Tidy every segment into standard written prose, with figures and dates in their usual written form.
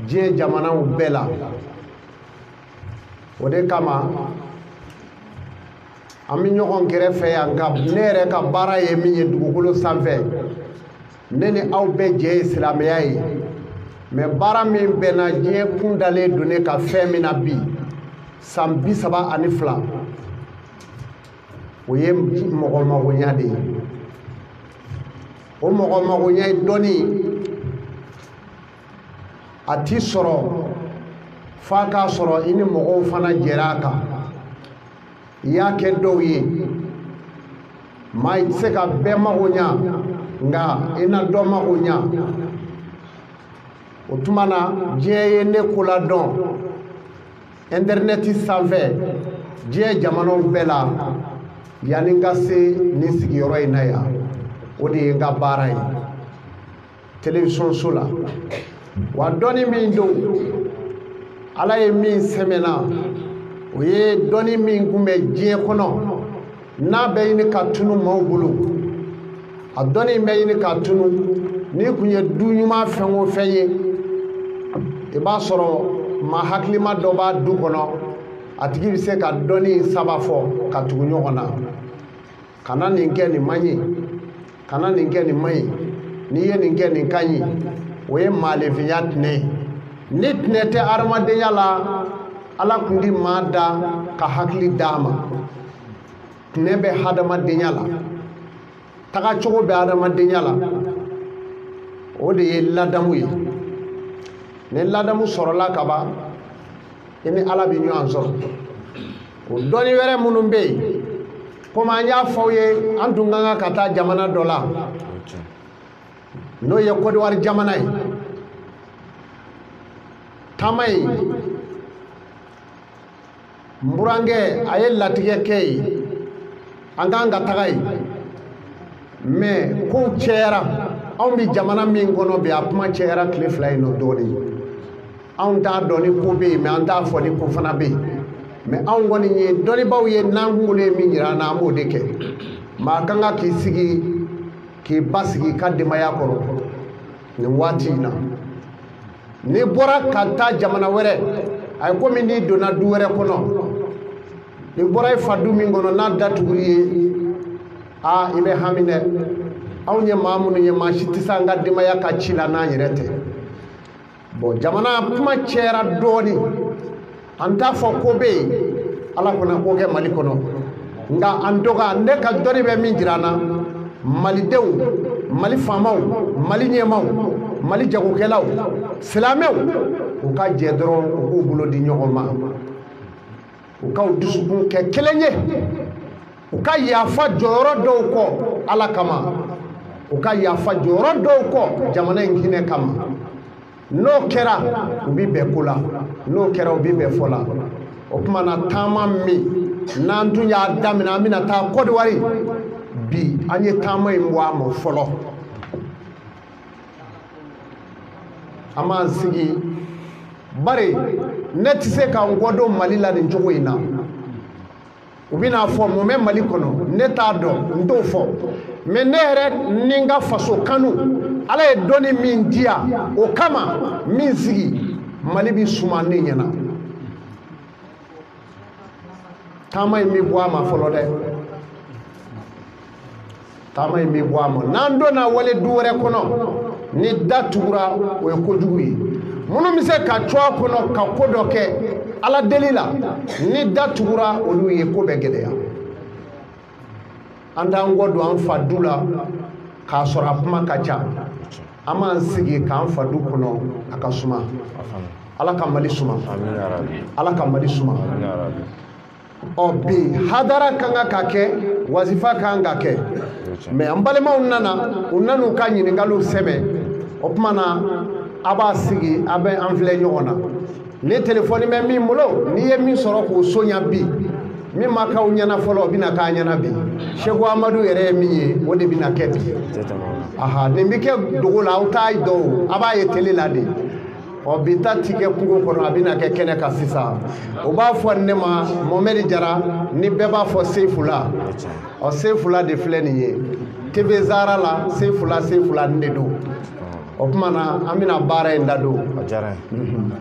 Diɲɛ jamanaw bɛɛ la. O de kama an bɛ ɲɔgɔn kɛrɛfɛ yan nka ne yɛrɛ ka baara ye min ye dugukolo sanfɛ, ne ni aw bɛɛ jɛ ye silamɛya ye. Mɛ baara min bɛnna diɲɛ kun dalen don ne ka fɛn min na bi san 32, o ye mɔgɔ magoɲa de ye. O mɔgɔ magoɲa ye dɔnni, a ti sɔrɔ f'a k'a sɔrɔ i ni mɔgɔw fana jɛra a kan. I y'a kɛ dɔw ye, maa i tɛ se ka bɛɛ mago ɲa, nka i na dɔ mago ɲa. O tuma na diɲɛ ye ne ko ladɔn intɛrinɛti sanfɛ diɲɛ jamanaw bɛɛ la yanni n ka se nin sigiyɔrɔ in na yan. O de ye n ka baara ye télévision so la. Wa dɔnni min don, Ala ye min sɛmɛna, o ye dɔnni min kun bɛ diɲɛ kɔnɔ n'a bɛ ɲini ka tunu maaw bolo. A dɔnni bɛ ɲini ka tunu. N'i kun ye du ɲuman fɛn o fɛn ye, i b'a sɔrɔ maa hakilima dɔ b'a du kɔnɔ, a tigi bɛ se ka dɔnni saba fɔ ka tugu ɲɔgɔn na. Kana nin kɛ, nin man ɲi. Kana nin kɛ, nin man ɲi. N'i ye nin kɛ, nin ka ɲi. O ye maaninfinya tɛnɛ ye. Ni tɛnɛ tɛ hadamadenya la, Ala kun di maa da ka hakili d'a ma. Tɛnɛ bɛ hadamadenya la, tagacogo bɛ hadamadenya la, o de ye ladamu ye. Ni ladamu sɔrɔla ka ban, i ni Ala bɛ ɲɔgɔn sɔrɔ. O dɔnni wɛrɛ minnu bɛ yen, komi an y'a fɔ aw ye, an tun ka kan ka taa jamana dɔ la, n'o ye Kɔdiwari jamana ye. Taama in, n burankɛ a ye latigɛ kɛ yen, an k'an ka taga yen. Mɛ kow cayara. Anw bɛ jamana min kɔnɔ bi, a kuma cayara tile 2 in nɔ dɔɔnin. Anw t'a dɔn ni ko bɛ yen, mɛ an t'a fɔ ni ko fana bɛ yen. Mɛ anw kɔni ye dɔnnibaaw ye, n'an kunkolo ye min yira an na, an b'o de kɛ. Maa kan ka k'i sigi k'i basigi i ka denbaya kɔrɔ nin waati in na. N'i bɔra ka taa jamana wɛrɛ, a ye komi n'i donna du wɛrɛ kɔnɔ, n'i bɔra i fa du min kɔnɔ n'a datugur'i ye, aa i bɛ hami dɛ. Anw ye maa minnu ye, maa si tɛ se an ka denbaya ka ci la n'an yɛrɛ tɛ. Bɔn jamana kuma cayara dɔɔnin, an t'a fɔ ko bɛ yen, Ala kana ko kɛ Mali kɔnɔ. Nka an dɔgɔ, ne ka dɔnni bɛ min jira an na, malidenw, Mali faamaw, Mali ɲɛmaaw, Mali jagokɛlaw, silamɛw, u ka jɛ dɔrɔn u k'u bolo di ɲɔgɔn ma, u k'u dusukun kɛ kelen ye, u ka yafa jɔyɔrɔ dɔw kɔ Ala kama, u ka yafa jɔyɔrɔ dɔw kɔ jamana in hinɛ kama. N'o kɛra, u bi bɛn ko la, n'o kɛra, u bi bɛn fɔ la. O tuma na taama min n'an tun y'a daminɛ, an bɛna taa Kɔdiwari bi, an ye taama in bɔ a ma fɔlɔ. An b'an sigi, bari ne tɛ se ka n kɔ don Mali la nin cogo in na. U bɛna fɔ mun bɛ Mali kɔnɔ, ne t'a dɔn, n t'o fɔ. Mɛ ne yɛrɛ ni n ka faso kanu, Ala ye dɔnni min di yan, o kama min sigi, Mali bɛ suma ne ɲɛna. Taama in bɛ bɔ a ma fɔlɔ dɛ. Taama in bɛ bɔ a ma. N'an donna wale du wɛrɛ kɔnɔ, ni da tugura, o ye kojugu ye. Minnu bɛ se ka co a kɔnɔ ka ko dɔ kɛ Ala deli la, ni da tugura olu ye, ko bɛ gɛlɛya. An t'an kɔ don an fa du la k'a sɔrɔ a kuma ka ca. An b'an sigi k'an fa du kɔnɔ, a ka suma. Ala ka Mali suma. Ala ka Mali suma. Ɔ bi hadara kan ka kɛ, wazifa kan ka kɛ. Mɛ an balimaw nana, u nan'u ka ɲininkaliw sɛbɛn. O tuma na a b'a sigi, a bɛ an filɛ ɲɔgɔn na. Ni telefɔni bɛ min bolo, n'i ye min sɔrɔ k'o soɲa bi, min ma k'aw ɲɛna fɔlɔ, o bɛna k'a ɲɛna bi. Seko Amadu yɛrɛ ye min ye, o de bɛna kɛ bi. Aha, nin bɛ kɛ dogo la, aw t'a dɔn o, a b'a ye tele la de. Ɔ bi ta ti kɛ kungo kɔnɔ, a bɛna kɛ kɛnɛ kan sisan. O b'a fɔ ne ma Mohamɛdi Jara, ni bɛɛ b'a fɔ Sefula. Ɔ Sefula de filɛ nin ye. TV Zara la, Sefula, Sefula nin de don. O tuma na an bɛna baara in dadon. A diyara n ye.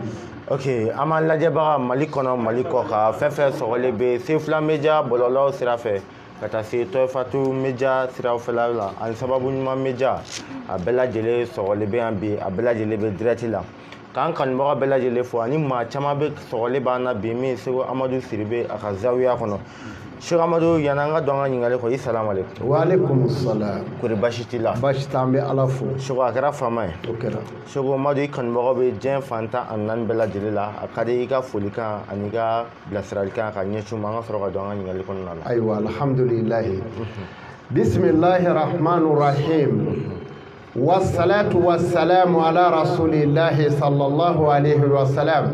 Ok, an b'an lajɛbaga Mali kɔnɔ, Mali kɔ kan, fɛn fɛn sɔgɔlen bɛ Sefula Media bɔlɔlɔ sira fɛ ka taa se Tɔyifatu Media siraw fɛla la ani Sababu Ɲuman Media, a bɛɛ lajɛlen sɔgɔlen bɛ yan bi, a bɛɛ lajɛlen bɛ direct la. K'an kanubaga bɛɛ lajɛlen fo ani maa caman bɛ sɔgɔlen b'an na bi min Seko Amadu Sidibe a ka zawiya kɔnɔ. Seko Amadu, yan'an ka don an ka ɲininkali kɔ, i salamu aleykum. Wa aleykum salam. Kori baasi t'i la? Baasi t'an bɛ Ala fo. Seko, a kɛra faama ye. O kɛra. Seko Amadu, i kanubagaw bɛ diɲɛ fan 14 bɛɛ lajɛlen la, a ka di i ka folikan ani i ka bilasiralikan ka ɲɛsin u ma, an ka sɔrɔ ka don an ka ɲininkali kɔnɔna la. Ayiwa, alhamdulilayi. Bisimilahi rahmani rahim. Wassalatu wassalamu ala rasulillahi sallallahu alayhi wa sallam.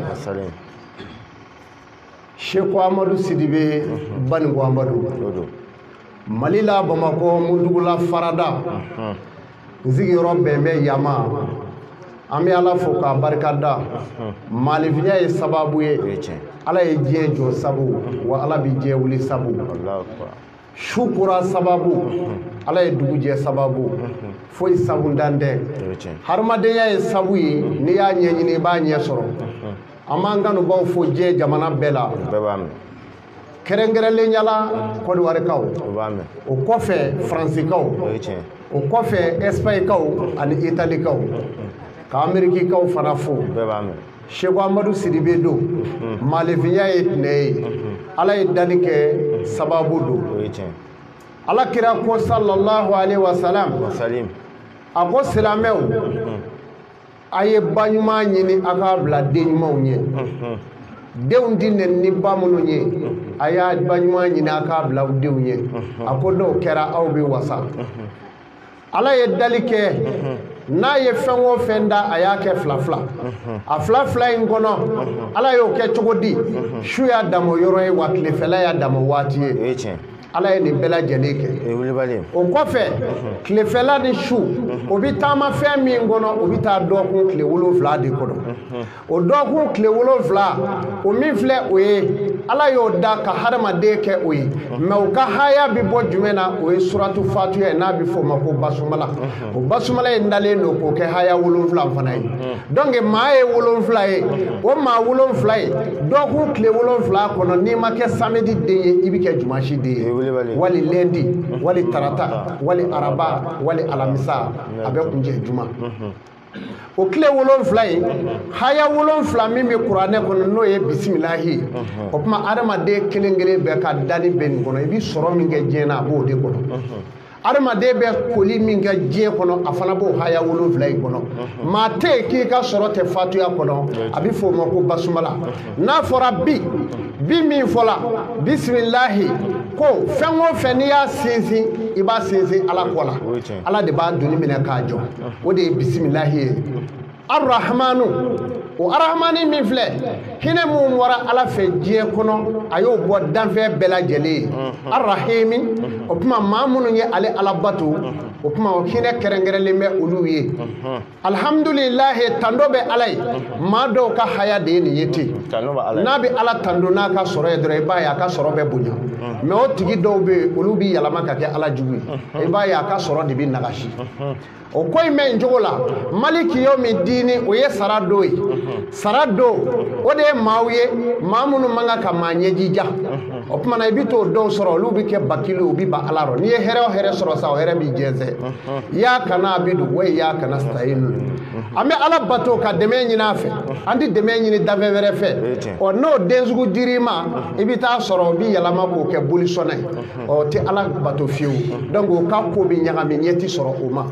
Seko Amadu Sidibe Baninko Amadu. Mali la Bamakɔ Mudugula Farada. N sigiyɔrɔ bɛn bɛ Yama. An bɛ Ala fo k'a barika da. Maalifinya ye sababu ye. Ala ye diɲɛ jɔ sabu, wa Ala bɛ diɲɛ wuli sabu. Su kora sababu, Ala ye dugu jɛ sababu. Foyi sabu dan tɛ. Hadamadenya ye sabu ye, n'i y'a ɲɛɲini i b'a ɲɛ sɔrɔ. An b'an kanubaw fo diɲɛ jamana bɛɛ la. Kɛrɛnkɛrɛnnenya la Kɔdiwarikaw. O kɔfɛ Faransikaw. O kɔfɛ Ɛsipaɲikaw ani Italikaw. Ka Amerikikaw fana fo. Seko Amadu Sidibe don. Maalifinya ye tɛnɛ ye. Ala ye danni kɛ sababu don. Ala kira ko sallallahu alaihi wa sallam. A ko silamɛw, a ye ba ɲuman ɲini a k'a bila den ɲumanw ɲɛ. Denw di nɛni ni ba minnu ye, a y'a ba ɲuman ɲini a k'a bila denw ɲɛ. A ko n'o kɛra aw bɛ wasa. Ala ye dali kɛ, n'a ye fɛn o fɛn da, a y'a kɛ fila fila. A fila fila in kɔnɔ, Ala y'o kɛ cogo di? Su y'a dama yɔrɔ ye, wa tilefɛla y'a dama waati ye. Ala ye nin bɛɛ lajɛlen kɛ. O kɔfɛ tilefɛla ni su, o bɛ taama fɛn min kɔnɔ, o bɛ taa dɔgɔkun tile 7 de kɔnɔ. O dɔgɔkun tile 7, o min filɛ o ye, Ala y'o da ka hadamaden kɛ o ye. Mɛ o ka haya bɛ bɔ jumɛn na? O ye suratu fatiya ye, n'a bɛ f'o ma ko basumala. O basumala in dalen don k'o kɛ haya 7 fana ye. Donc maa ye 7 ye, o maa 7 ye, dɔgɔkun tile 7 kɔnɔ, n'i ma kɛ samedi den ye, i bɛ kɛ dimanche den ye. Wali lundi, wali tarata, wali araba, wali alamisa, a bɛ kuncɛ juma. O tile 7 in, haya 7 min bɛ kuranɛ kɔnɔ, n'o ye bisimilahi. O tuma adamaden kelen kelen bɛɛ ka danni bɛ nin kɔnɔ. I bɛ sɔrɔ min kɛ diɲɛ na, a b'o de kɔnɔ. Adamaden bɛ koli min kɛ diɲɛ kɔnɔ, a fana b'o haya 7 in kɔnɔ. Maa tɛ yen k'i ka sɔrɔ tɛ fatuya kɔnɔ, a bɛ f'o ma ko basumala. N'a fɔra bi, bi min fɔla bisimilahi, ko fɛn o fɛn n'i y'a sinsin, i b'a sinsin Ala kɔ la. Ala de b'a doni minɛ k'a jɔ. O de ye bisimilahi ye. Arahmanu, o arahamani min filɛ, hinɛ mun bɔra Ala fɛ diɲɛ kɔnɔ, a y'o bɔ danfɛn bɛɛ lajɛlen ye. Arahimi, o tuma maa minnu ye ale Ala bato, o tuma o hinɛ kɛrɛnkɛrɛnlen bɛ olu ye. Alhamdulilahi, tando bɛ Ala ye. Maa dɔw ka haya de ye nin ye ten. N'a bɛ Ala tando n'a ka sɔrɔ ye dɔrɔn, i b'a ye a ka sɔrɔ bɛ bonya. Mɛ o tigi dɔw bɛ yen, olu bɛ yɛlɛma ka kɛ Ala jugu ye. I b'a ye a ka sɔrɔ de bɛ nagasi. O ko in bɛ nin cogo la. Maliki yomi diini, o ye sara don ye. Sara don, o de ye maaw ye, maa minnu man kan ka maa ɲɛjija. O tuma na i bɛ t'o dɔw sɔrɔ, olu bɛ kɛ bakili, u bɛ ban Ala rɔ. N'i ye hɛrɛ o hɛrɛ sɔrɔ sa, o hɛrɛ b'i jɛnsɛn. Y'a kana a bɛ don, wa y'a kana sayinu. An bɛ Ala bato ka dɛmɛ ɲini a fɛ, an tɛ dɛmɛ ɲini danfɛn wɛrɛ fɛ. Ɔ n'o den sugu dir'i ma, i bɛ taa sɔrɔ o bɛ yɛlɛma k'o kɛ bolisɔnna ye. Ɔ o tɛ Ala bato fiyewu. Donc o ka ko bɛ ɲagami, ɲɛ tɛ sɔrɔ o ma.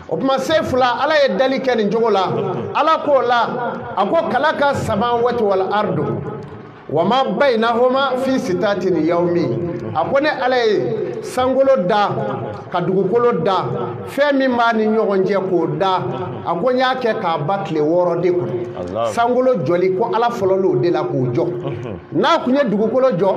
O tuma se fila, Ala ye dali kɛ nin cogo la. Ala k'o la, a ko kalaka samawati wal ardu wa ma bainahuma fi sitatin yawmi. A ko ne Ala ye sankolo da ka dugukolo da, fɛn min b'a ni ɲɔgɔn cɛ k'o da, a ko n y'a kɛ k'a ba tile 6 de kɔnɔ. Sankolo jɔli, ko Ala fɔlɔ l'o de la k'o jɔ. N'a kun ye dugukolo jɔ,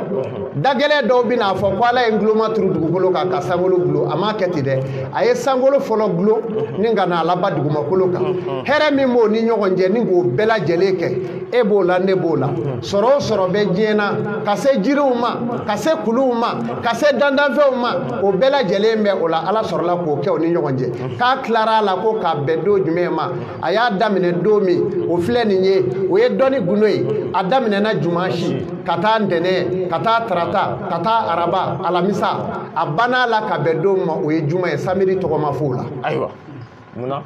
dagɛlɛn dɔw bɛ n'a fɔ ko Ala ye nguloma turu dugukolo kan ka sankolo gulo. A m'a kɛ ten dɛ, a ye sankolo fɔlɔ gulo ni ka n'a laban dugumakolo kan. Hɛrɛ min b'o ni ɲɔgɔn cɛ, ni k'o bɛɛ lajɛlen kɛ, e b'o la, ne b'o la. Sɔrɔ o sɔrɔ bɛ diɲɛ na, ka se jiriw ma, ka se kuluw ma, ka se dandanfɛnw ma, o bɛɛ lajɛlen bɛ o la. Ala sɔrɔla k'o kɛ o ni ɲɔgɔn cɛ k'a tilara a la ko k'a bɛn don jumɛn ma a y'a daminɛ don min o filɛ nin ye o ye dɔnni gundo ye a daminɛna jumasi ka taa ntɛnɛn ka taa tarata ka taa araba alamisa a banna la ka bɛn don ma o ye juma ye samedi tɔgɔ ma fɔ o la. Ayiwa munna?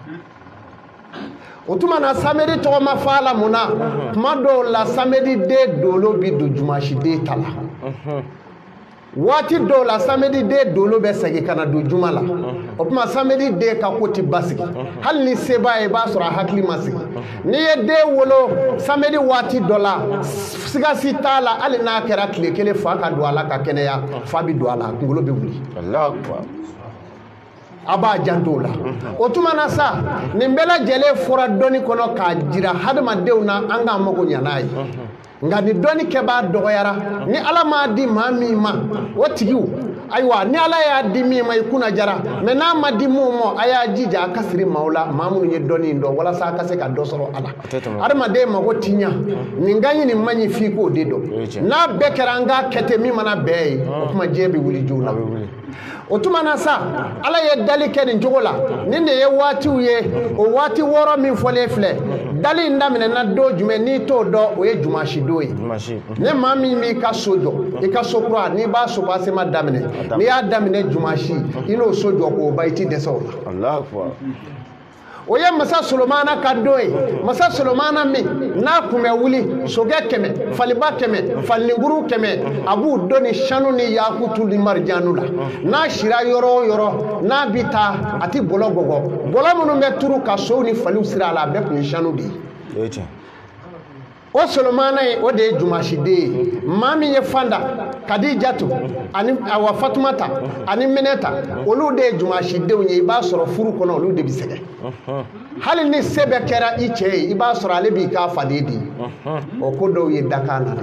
O tuma na samedi tɔgɔ ma fɔ a la mun na? Tuma dɔw la samedi den dolo bi don jumasi den ta la. Waati dɔw la samedi den dolo bɛ segin ka na don juma la. O tuma samedi den ka ko ti basigi. Hali ni se b'a ye i b'a sɔrɔ a hakili ma sigi. N'i ye den wolo samedi waati dɔ la sigasi t'a la hali n'a kɛra tile kelen fa ka don a la ka kɛnɛya fa bi don a la a kunkolo bɛ wuli. A b'a janto o la. O tuma na sa nin bɛɛ lajɛlen fɔra dɔnni kɔnɔ k'a jira hadamadenw na an k'an mago ɲa n'a ye. Nka ni dɔnni kɛbaa dɔgɔyara ni Ala m'a di maa min ma o tigiw ayiwa ni Ala y'a di min ma i kunna jara mɛ n'a ma di mun ma a y'a jija a ka siri maaw la maa minnu ye dɔnni in dɔn walasa a ka se ka dɔ sɔrɔ a la. Hadamaden mago ti ɲa nin ka ɲi nin man ɲi f'i k'o de dɔn n'a bɛɛ kɛra an k'a kɛ ten min mana bɛɛ ye o tuma diɲɛ bɛ wuli joona. O tuma na sa Ala ye dali kɛ nin cogo la nin de ye waatiw ye o waati wɔɔrɔ min fɔlen filɛ dali in daminɛna don jumɛn n'i t'o dɔn o ye jumasi don ye. Ni maa min b'i ka so jɔ i ka so kura n'i b'a sobasema daminɛ n'i y'a daminɛ jumasi i n'o so jɔ k'o ban i ti dɛsɛ o la. O ye masa Solomana ka don ye masa Solomana min n'a kun bɛ wuli sokɛ 100 faliba 100 falinkuru 100 a b'u don ni sanu ni yakutu ni marijanu la n'a sira yɔrɔ o yɔrɔ n'a bi taa a ti bɔlɔ gɔgɔ bɔlɔ minnu bɛ turu ka sow ni faliw siri a la a bɛɛ kun ye sanu de ye. O Solomana ye o de ye jumasiden ye maa min ye fanda Kadijatu ani awa Fatumata ani Minɛta olu de ye jumasidenw ye i b'a sɔrɔ furu kɔnɔ olu de bɛ sɛgɛn hali ni se bɛɛ kɛra i cɛ ye i b'a sɔrɔ ale b'i k'a faden de ye o ko dɔw ye dakan na.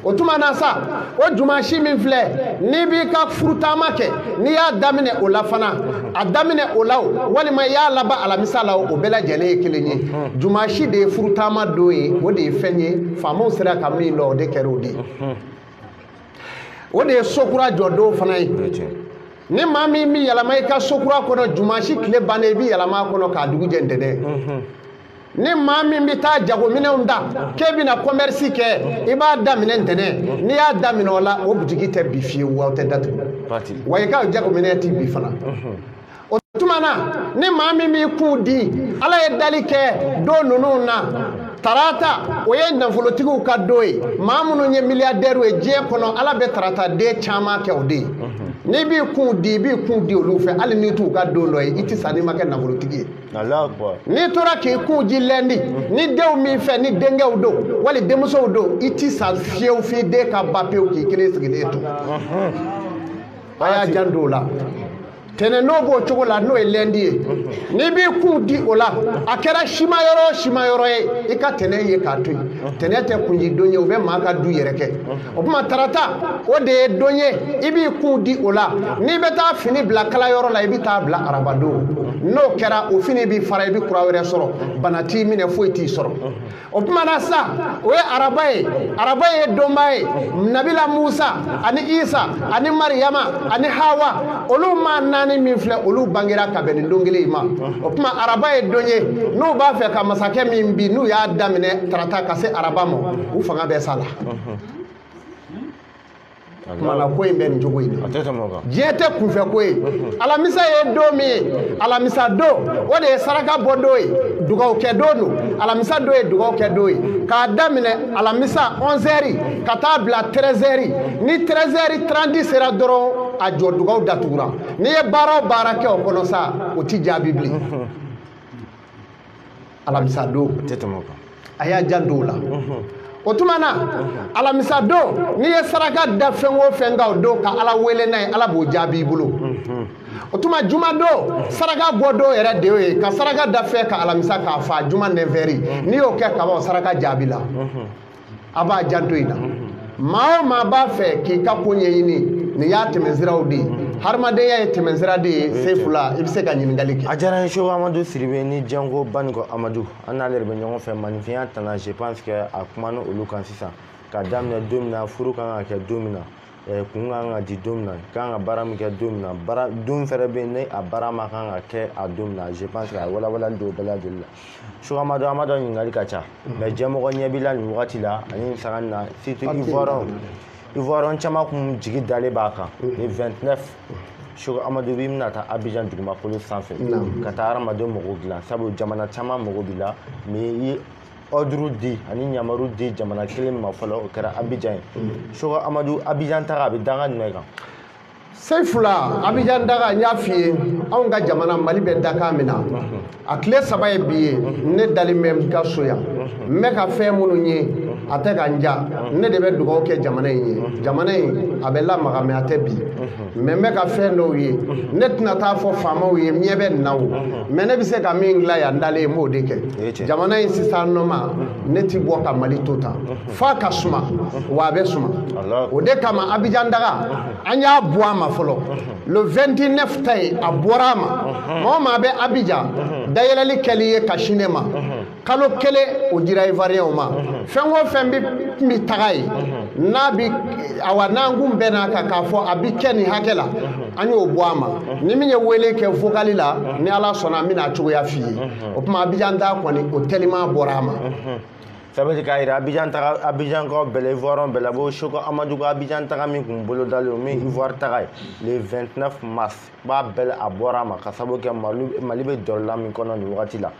O tuma na sa o jumasi min filɛ n'i b'i ka furutaama kɛ n'i y'a daminɛ o la fana a daminɛ o la o walima i y'a laban alamisa la o bɛɛ lajɛlen ye kelen ye jumasi de ye furutaama don ye o de ye fɛn ye faamaw sera ka min dɔn o de kɛra o de ye. O de ye sokura jɔ don fana ye. Ni maa min bɛ yɛlɛma i ka sokura kɔnɔ jumasi tile bannen i bɛ yɛlɛma a kɔnɔ k'a dugu jɛ ntɛnɛn. Ni maa min bɛ taa jagominɛnw da k'e bɛna commerce kɛ i b'a daminɛ ntɛnɛn n'i y'a daminɛ o la o butigi tɛ bi fiyewu wa o tɛ datugu wa i ka jagominɛ tɛ bi fana. O tuma na ni maa min b'i kun di Ala ye dali kɛ don ninnu na tarata o ye nafolotigiw ka don ye maa minnu ye milliardaires ye diɲɛ kɔnɔ Ala bɛ tarata den caman kɛ o de ye n'i b'i kun di i b'i kun di olu fɛ hali n'i t'u ka don dɔ ye i ti sa n'i ma kɛ nafolotigi ye. N'i tora k'i kun di lundi ni denw min fɛ ni denkɛw don wali denmusow don i ti sa fiyewu f'i den ka ban pewu k'i kelen sigilen to. A y'a janto o la. Tɛnɛn n'o b'o cogo la n'o ye lundi ye n'i b'i kun di o la a kɛra sima yɔrɔ o sima yɔrɔ ye i ka tɛnɛn ye k'a to yen tɛnɛn tɛ kunji don ye o bɛ maa ka du yɛrɛ kɛ o tuma tarata o de ye don ye i b'i kun di o la n'i bɛ taa fini bila kalayɔrɔ la i bɛ taa bila arabadon n'o kɛra o fini b'i fara i bɛ kura wɛrɛ sɔrɔ bana t'i minɛ foyi t'i sɔrɔ o tuma na sa o ye araba ye araba ye donba ye Nabila Musa ani Isa ani Mariyama ani Hawa olu maa naani min filɛ olu bangera ka bɛn nin don kelen in ma o tuma araba ye don ye n'u b'a fɛ ka masakɛ min bi n'u y'a daminɛ tarata ka se araba ma u fanga bɛɛ sa la. Kumana ko in bɛ nin cogo in na diɲɛ tɛ kunfɛ ko ye alamisa ye don min ye alamisa don o de ye saraka bɔ don ye dugawu kɛ don don alamisa don ye dugawu kɛ don ye k'a daminɛ alamisa 11h ka taa bila 13h ni 13h30 sera dɔrɔn a jɔ dugawu datugura n'i ye baara o baara kɛ o kɔnɔ sa o ti jaabi bilen alamisa don a y'a janto o la. O tuma na alamisa don n'i ye saraka da fɛn o fɛn kan o don ka Ala wele n'a ye Ala b'o jaabi i bolo o tuma juma don saraka bɔ don yɛrɛ de y'o ye ka saraka da fɛn ka alamisa k'a fa juma 9h n'i y'o kɛ kaban o saraka jaabi la a b'a janto in na maa o maa b'a fɛ k'i ka ko ɲɛɲini nin y'a tɛmɛsiraw de ye hadamadenya ye tɛmɛsira de ye Sefula i bɛ se ka ɲininkali kɛ. A diyara n ye Seku Amadu Sidibe ni Janko Banikɔ Amadu an n'ale de bɛ ɲɔgɔn fɛ maninfinya tana je pense que a kumana olu kan sisan k'a daminɛ don min na furu kan ka kɛ don min na Kun kan ka di don min na, kan ka baara min kɛ don min na, baara don fɛnɛ bɛ yen ni a baara ma kan ka kɛ a don min na. Je pense que a walawalali don bɛɛ lajɛlen la. Seko Amadu, an b'a dɔn ɲininkali ka ca, mais jɛmɔgɔ ɲɛ b'i la nin wagati la ani sanga nin na, surtout Ivoirien caman kun jigi dalen b'a kan. Le 29, Seko Amadu b'i bɛna taa Abidjan dugumakolo sanfɛ ka taa hadamaden mago dilan, sabu jamana caman mago b'i la, mais i ye ordre di ani yamaru di jamana kelen ma fɔlɔ, o kɛra Abidjan ye. Seko Amadu, Abidjan taga a bɛ danga jumɛn kan? Seyfula, Abidjan daga, n y'a f'i ye, anw ka jamana Mali bɛ dakan min na, a tile 3 ye bi ye, ne dalen bɛ n ka so yan, n bɛ ka fɛn minnu ye, a tɛ ka n ja. Ne de bɛ dugawu kɛ jamana in ye. Jamana in a bɛ lamaga, mais a tɛ bi. Mais n bɛ ka fɛn dɔw ye, ne tɛna taa fɔ faamaw ye ɲɛ bɛ nin na o, mais ne bɛ se ka min dilan yan dalen, n b'o de kɛ. Jamana in sisan nɔ ma, ne ti bɔ ka Mali to tan f'a ka suma, wa a bɛ suma. O de kama Abidjan daga an y'a bɔ a ma fɔlɔ. Le 29 ta ye a bɔra a ma. Maa o maa bɛ Abidjan, dayɛlɛli kɛli ye ka sin ne ma kalo 1, o dira Ivoiriyɛnw ma. Fɛn o fɛn bɛ taga yen n'a bi, awa, n'an kun bɛn'a kan k'a fɔ a bi kɛ nin hakɛ la, an y'o bɔ a ma. Ni min ye wele kɛ vocal la, ni Ala sɔnna, an bɛna a cogoya f'i ye. O tuma Abidjan ta kɔni, o teliman bɔra a ma. Ça veut dire k'a yira Abidjan taga, Abidjan kaw bɛɛ la, Ivoirien bɛɛ la, bo Seko Amadu ka Abidjan taga min kun bolo dalen o min Ivoire taga ye le 29 mars, b'a bɛɛ la a bɔra a ma, ka sababu kɛ Mali bɛ dɔrɔla min kɔnɔ nin wagati la.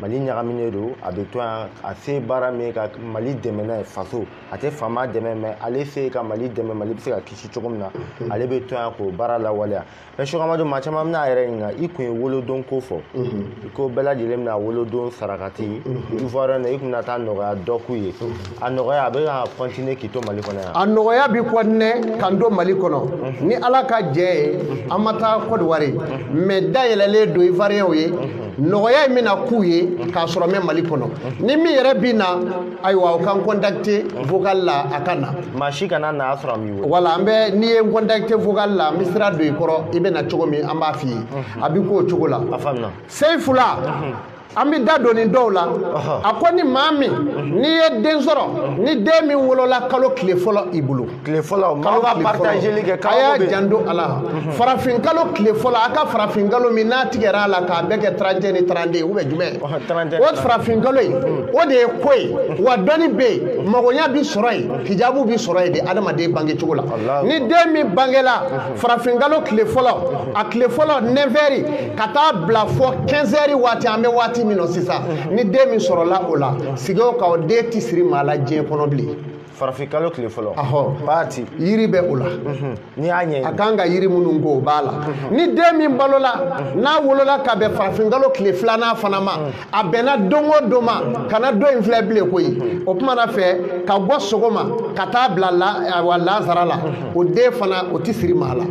Mali ɲagaminen don, a bɛ to yan, a se baara min ye ka Mali dɛmɛ n'a ye, faso a tɛ faama dɛmɛ, mais ale se ka Mali dɛmɛ, Mali bɛ se ka kisi cogo min na, ale bɛ to yan k'o baara lawaleya. Mais Seko Amadu, maa caman bɛna a yɛrɛ ɲininka, i kun ye wolodon ko fɔ, i ko bɛɛ lajɛlen bɛna wolodon sarakati Ivoirien na, i kun bɛna taa nɔgɔya dɔ k'u ye. A nɔgɔya a bɛ ka continuer k'i to Mali kɔnɔ yan? A nɔgɔya bi continuer k'an to Mali kɔnɔ ni Ala ka jɛ ye. An ma taa Côte d'Ivoire, mais dayɛlɛlen don Ivoirien ye. Nɔgɔya in bɛna k'u ye k'a sɔrɔ n bɛ Mali kɔnɔ. Ni min yɛrɛ bɛ na, ayiwa, o kan contacter vocal la, a ka na. Maa si kana na a sɔrɔ an b'i wele. Wala an bɛ, n'i ye n contacter vocal la, n bɛ sira don i kɔrɔ, i bɛ na cogo min, an b'a f'i ye, a bɛ k'o cogo la. A faamuna. Seyfula, an bɛ da don nin dɔw la. A ko ni maa min n'i ye den sɔrɔ, ni den min wolola kalo tile fɔlɔ i bolo. Tile fɔlɔ, maaw ka partageli kɛ. A y'a janto a la, farafin kalo tile fɔlɔ, a ka farafin kalo min n'a tigɛra a la k'a bɛɛ kɛ 31 ni 32 ou bien jumɛn, o farafin kalo in, o de ye ko ye. Wa dɔnni bɛ yen, magoɲa bi sɔrɔ yen, hijabu bi sɔrɔ yen de adamaden bange cogo la. Ni den min bangela farafin kalo tile fɔlɔ, a tile fɔlɔ 9 heures ka taa bila fɔ 15 heures waati, an bɛ waati min na sisan, ni den min sɔrɔla o la, sigi o kan, o den ti siri maa la diɲɛ kɔnɔ bilen. Farafin kalo tile fɔlɔ. Ahɔ. Paati. Yiri bɛ o la. N'i y'a ɲɛɲini. A kan ka yiri minnu ko, o b'a la. Ni den min balola, n'a wolola ka bɛn farafin kalo tile 2nan fana ma, a bɛnna don o don ma, kana don in filɛ bilen koyi. O kuma na fɛ ka bɔ sɔgɔma ka taa bila la, awa, lazara la, o den fana o ti siri maa la.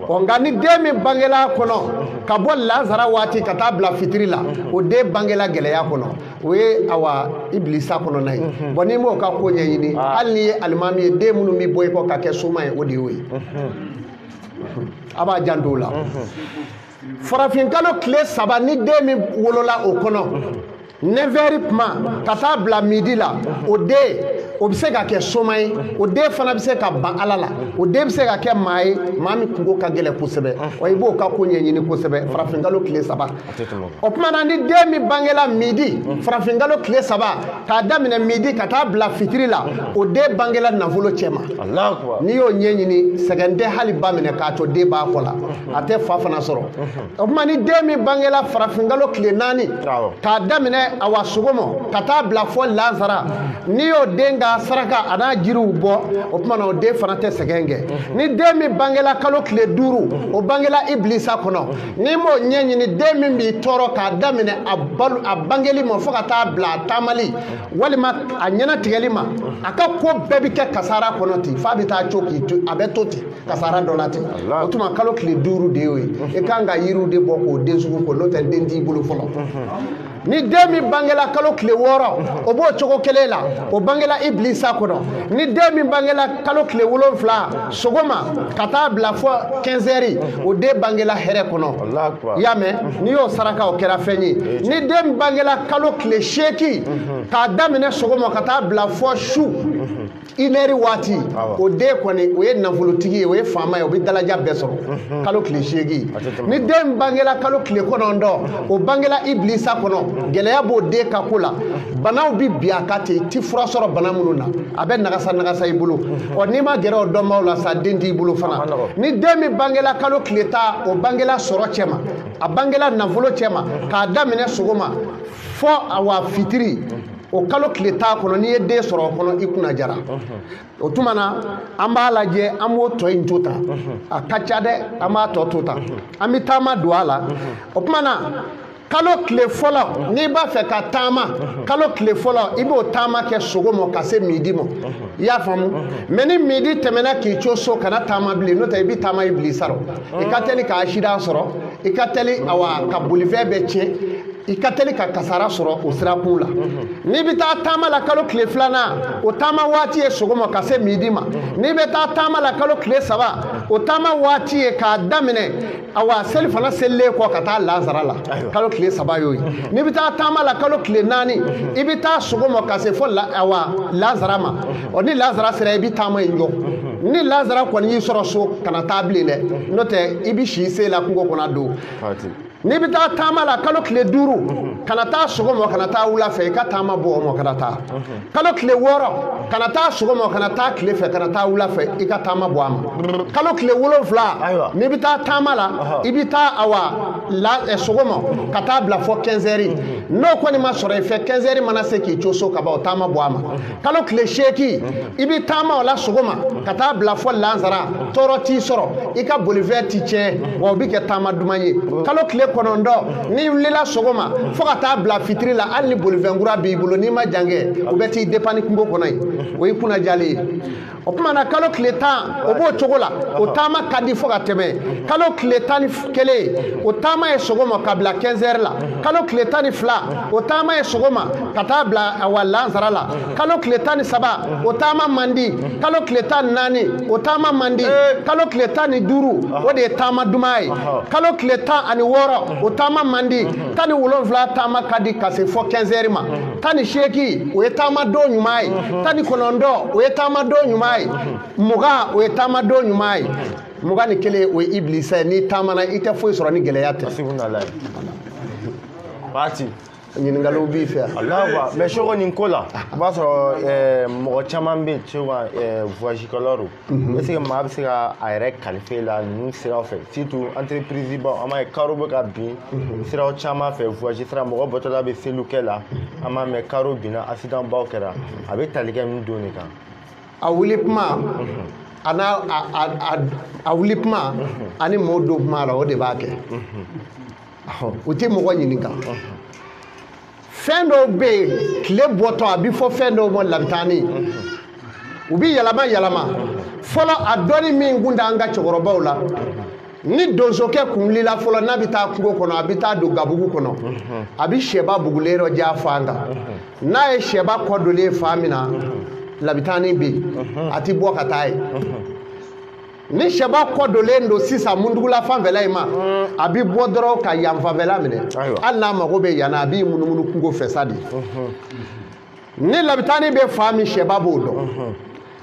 Ɔ, nka ni den min bangela a kɔnɔ ka bɔ lazara waati ka taa bila fitiri la, o den bangela gɛlɛya kɔnɔ, o ye awa ibilisa kɔnɔna ye. Bɔn, n'i m'o ka ko ɲɛɲini, hali n'i ye alimami ye, den minnu bɛ bɔ i kɔ ka kɛ soma ye, o de y'o ye. A b'a janto o la. Farafin kalo tile 3, ni den min wolola o kɔnɔ 9 heures kuma ka taa bila midi la, o den o bɛ se ka kɛ soma ye, o den fana bɛ se ka ban Ala la, o den bɛ se ka kɛ maa ye, maa min kungo ka gɛlɛn kosɛbɛ. Wa i b'o ka ko ɲɛɲini kosɛbɛ, farafin kalo tile 3. O tuma na, ni den min bangela midi, farafin kalo tile 3, k'a daminɛ midi ka taa bila fitiri la, o den bangela nafolo cɛ ma. N'i y'o ɲɛɲini, sɛgɛn tɛ hali ba minɛ k'a to den b'a kɔ la, a tɛ fa fana sɔrɔ. O tuma, ni den min bangela farafin kalo tile 4, k'a daminɛ awa sɔgɔma ka taa bila fɔ lazara, n'i y'o den ka saraka a n'a jiriw bɔ, o tuma na o den fana tɛ sɛgɛn kɛ. Ni den min bangela kalo tile 5, o bangela ibilisa kɔnɔ. N'i m'o ɲɛɲini, den min b'i tɔɔrɔ k'a daminɛ a balo a bangeli ma fo ka taa bila a taamali walima a ɲɛnatigɛli ma, a ka ko bɛɛ bɛ kɛ kasara kɔnɔ ten, f'a bɛ taa co k'i to, a bɛ to ten kasara dɔ la ten. O tuma kalo tile 5 de y'o ye. I kan ka yiriw de bɔ k'o den sugu ko, n'o tɛ den t'i bolo fɔlɔ. Ni den min bangela kalo tile 6, o b'o cogo kelen la, o bangela ibilisa kɔnɔ. Ni den min bangela kalo tile 7 sɔgɔma ka taa bila fɔ 15 heures, o den bangela hɛrɛ kɔnɔ. I y'a mɛn, n'i y'o saraka, o kɛra fɛn ye. Ni den min bangela kalo tile 8, k'a daminɛ sɔgɔma ka taa bila fɔ su 1 heure waati, o den kɔni, o ye nafolotigi ye, o ye faama ye, o bɛ dalaja bɛɛ sɔrɔ kalo tile 8. Ni den bangela kalo tile 9, o bangela ibilisa kɔnɔ, gɛlɛya b'o den ka ko la, banaw bi bin a kan ten, i ti fura sɔrɔ bana minnu na, a bɛ nagasa nagasa i bolo. Ɔ, n'i ma gɛrɛ o dɔnbaw la sa, den t'i bolo fana. Ni den min bangela kalo tile 10, o bangela sɔrɔ cɛ ma, a bangela nafolo cɛ ma, k'a daminɛ sɔgɔma fɔ awa fitiri, o kalo tile 10 kɔnɔ, n'i ye den sɔrɔ o kɔnɔ, i kunna jara. O tuma na, an b'a lajɛ, an b'o tɔ in to tan, a ka ca dɛ, an b'a tɔ to tan, an bɛ taama don a la. O tuma na, kalo tile fɔlɔ, n'i b'a fɛ ka taama kalo tile fɔlɔ, i b'o taama kɛ sɔgɔma ka se midi ma, i y'a faamu? Mais ni midi tɛmɛna k'i to so, kana taama bilen, n'o tɛ i bɛ taama i bilisa rɔ, i ka teli ka accident sɔrɔ, i ka teli awa ka bolifɛn bɛɛ tiɲɛ, i ka teli ka kasara sɔrɔ o sirakun la. N'i bɛ taa taama la kalo tile 2nan, o taama waati ye sɔgɔma ka se midi ma. N'i bɛ taa taama la kalo tile 3, o taama waati ye k'a daminɛ awa seli fana selilen kɔ ka taa lazara la, kalo tile 3 y'o ye. N'i bɛ taa taama la kalo tile 4, i bɛ taa sɔgɔma ka se fo awa lazara ma. Ɔ, ni lazara sera, i bɛ taama in jɔ. Ni lazara kɔni y'i sɔrɔ so, kana taa bilen dɛ, n'o tɛ i bɛ si se la kungo kɔnɔ don. N'i bɛ taa taama la kalo tile 5, kana taa sɔgɔma, kana taa wula fɛ, i ka taama bɔ o ma, kana taa. Kalo tile 6, kana taa sɔgɔma, kana taa tile fɛ, kana taa wula fɛ, i ka taama bɔ a ma. Kalo tile 7, n'i bɛ taa taama la, i bɛ taa awa la sɔgɔma ka taa bila fɔ 15 heures. N'o kɔni ma sɔrɔ i fɛ, 15 heures mana se k'i to so ka ban, o taama bɔ a ma. Kalo tile 8, i bɛ taama o la sɔgɔma ka taa bila fɔ lansara, tɔɔrɔ t'i sɔrɔ, i ka bolifɛn ti tiɲɛ, wa o bɛ kɛ taama duman ye. Kalo tile 9, n'i wulila sɔgɔma fo ka taa bila fitiri la, hali ni bolifɛn kura b'i bolo, n'i ma jan kɛ, o bɛ t'i dépanner kungo kɔnɔ yen, o y'i kunnajalen ye. O tuma na, kalo tile 10, o b'o cogo la, o taama ka di fo ka tɛmɛ. Kalo tile 11, o taama ye sɔgɔma ka bila 15 heures la. Kalo tile 12, o taama ye sɔgɔma ka taa bila awa lansara la. Kalo tile 13, o taama man di. Kalo tile 14, o taama man di. Kalo tile 15, o de ye taama duman ye. Kalo tile 16, o taama man di. 17 taama ka di ka se fɔ 15 heures ma. 18, o ye taama don ɲuman ye. 19, o ye taama don ɲuman ye. 20, o ye taama don ɲuman ye. 21, o ye ibilisa ye. N'i taamana, i tɛ foyi sɔrɔ ni gɛlɛya tɛ. Waati. Ɲininkaliw b'i fɛ yan. Alahu, mais soko nin ko la, i b'a sɔrɔ mɔgɔ caman bɛ yen, souvent voyage kɛlaw don. est ce que maa bɛ se ka a yɛrɛ kalifa la ninnu siraw fɛ, surtout entreprise baw? An b'a ye karo bɛ ka bin siraw caman fɛ, voyage sira, mɔgɔ bɔtɔla bɛ seliw kɛ la, an b'a mɛn karo binna, accident baw kɛra. A bɛ tali kɛ min don de kan? A wuli kuma a n'a a wuli kuma ani mɔɔ don kuma la, o de b'a kɛ. U tɛ mɔgɔ ɲininka. Fɛn dɔw bɛ yen, tile bɔtɔ a bɛ fɔ fɛn dɔw ma labitani, u bɛ yɛlɛma yɛlɛma. Fɔlɔ, a dɔnni min kun t'an ka cɛkɔrɔbaw la, ni donsokɛ kun wulila fɔlɔ n'a bɛ taa kungo kɔnɔ, a bɛ taa don gabugu kɔnɔ, a bɛ sɛba bugulen dɔ ja fan kan. N'a ye sɛba kɔ donlen fan min na, labitani bɛ yen, a ti bɔ ka taa yen. Ni sɛba kɔ donlen don sisan mundugula fanfɛla in ma, a bɛ bɔ dɔrɔn ka yan fanfɛla minɛ. Hali n'a mago bɛ yan na, a b'i munumunu kungo fɛ sa de. Ni labitani bɛ fan min, sɛba b'o dɔn.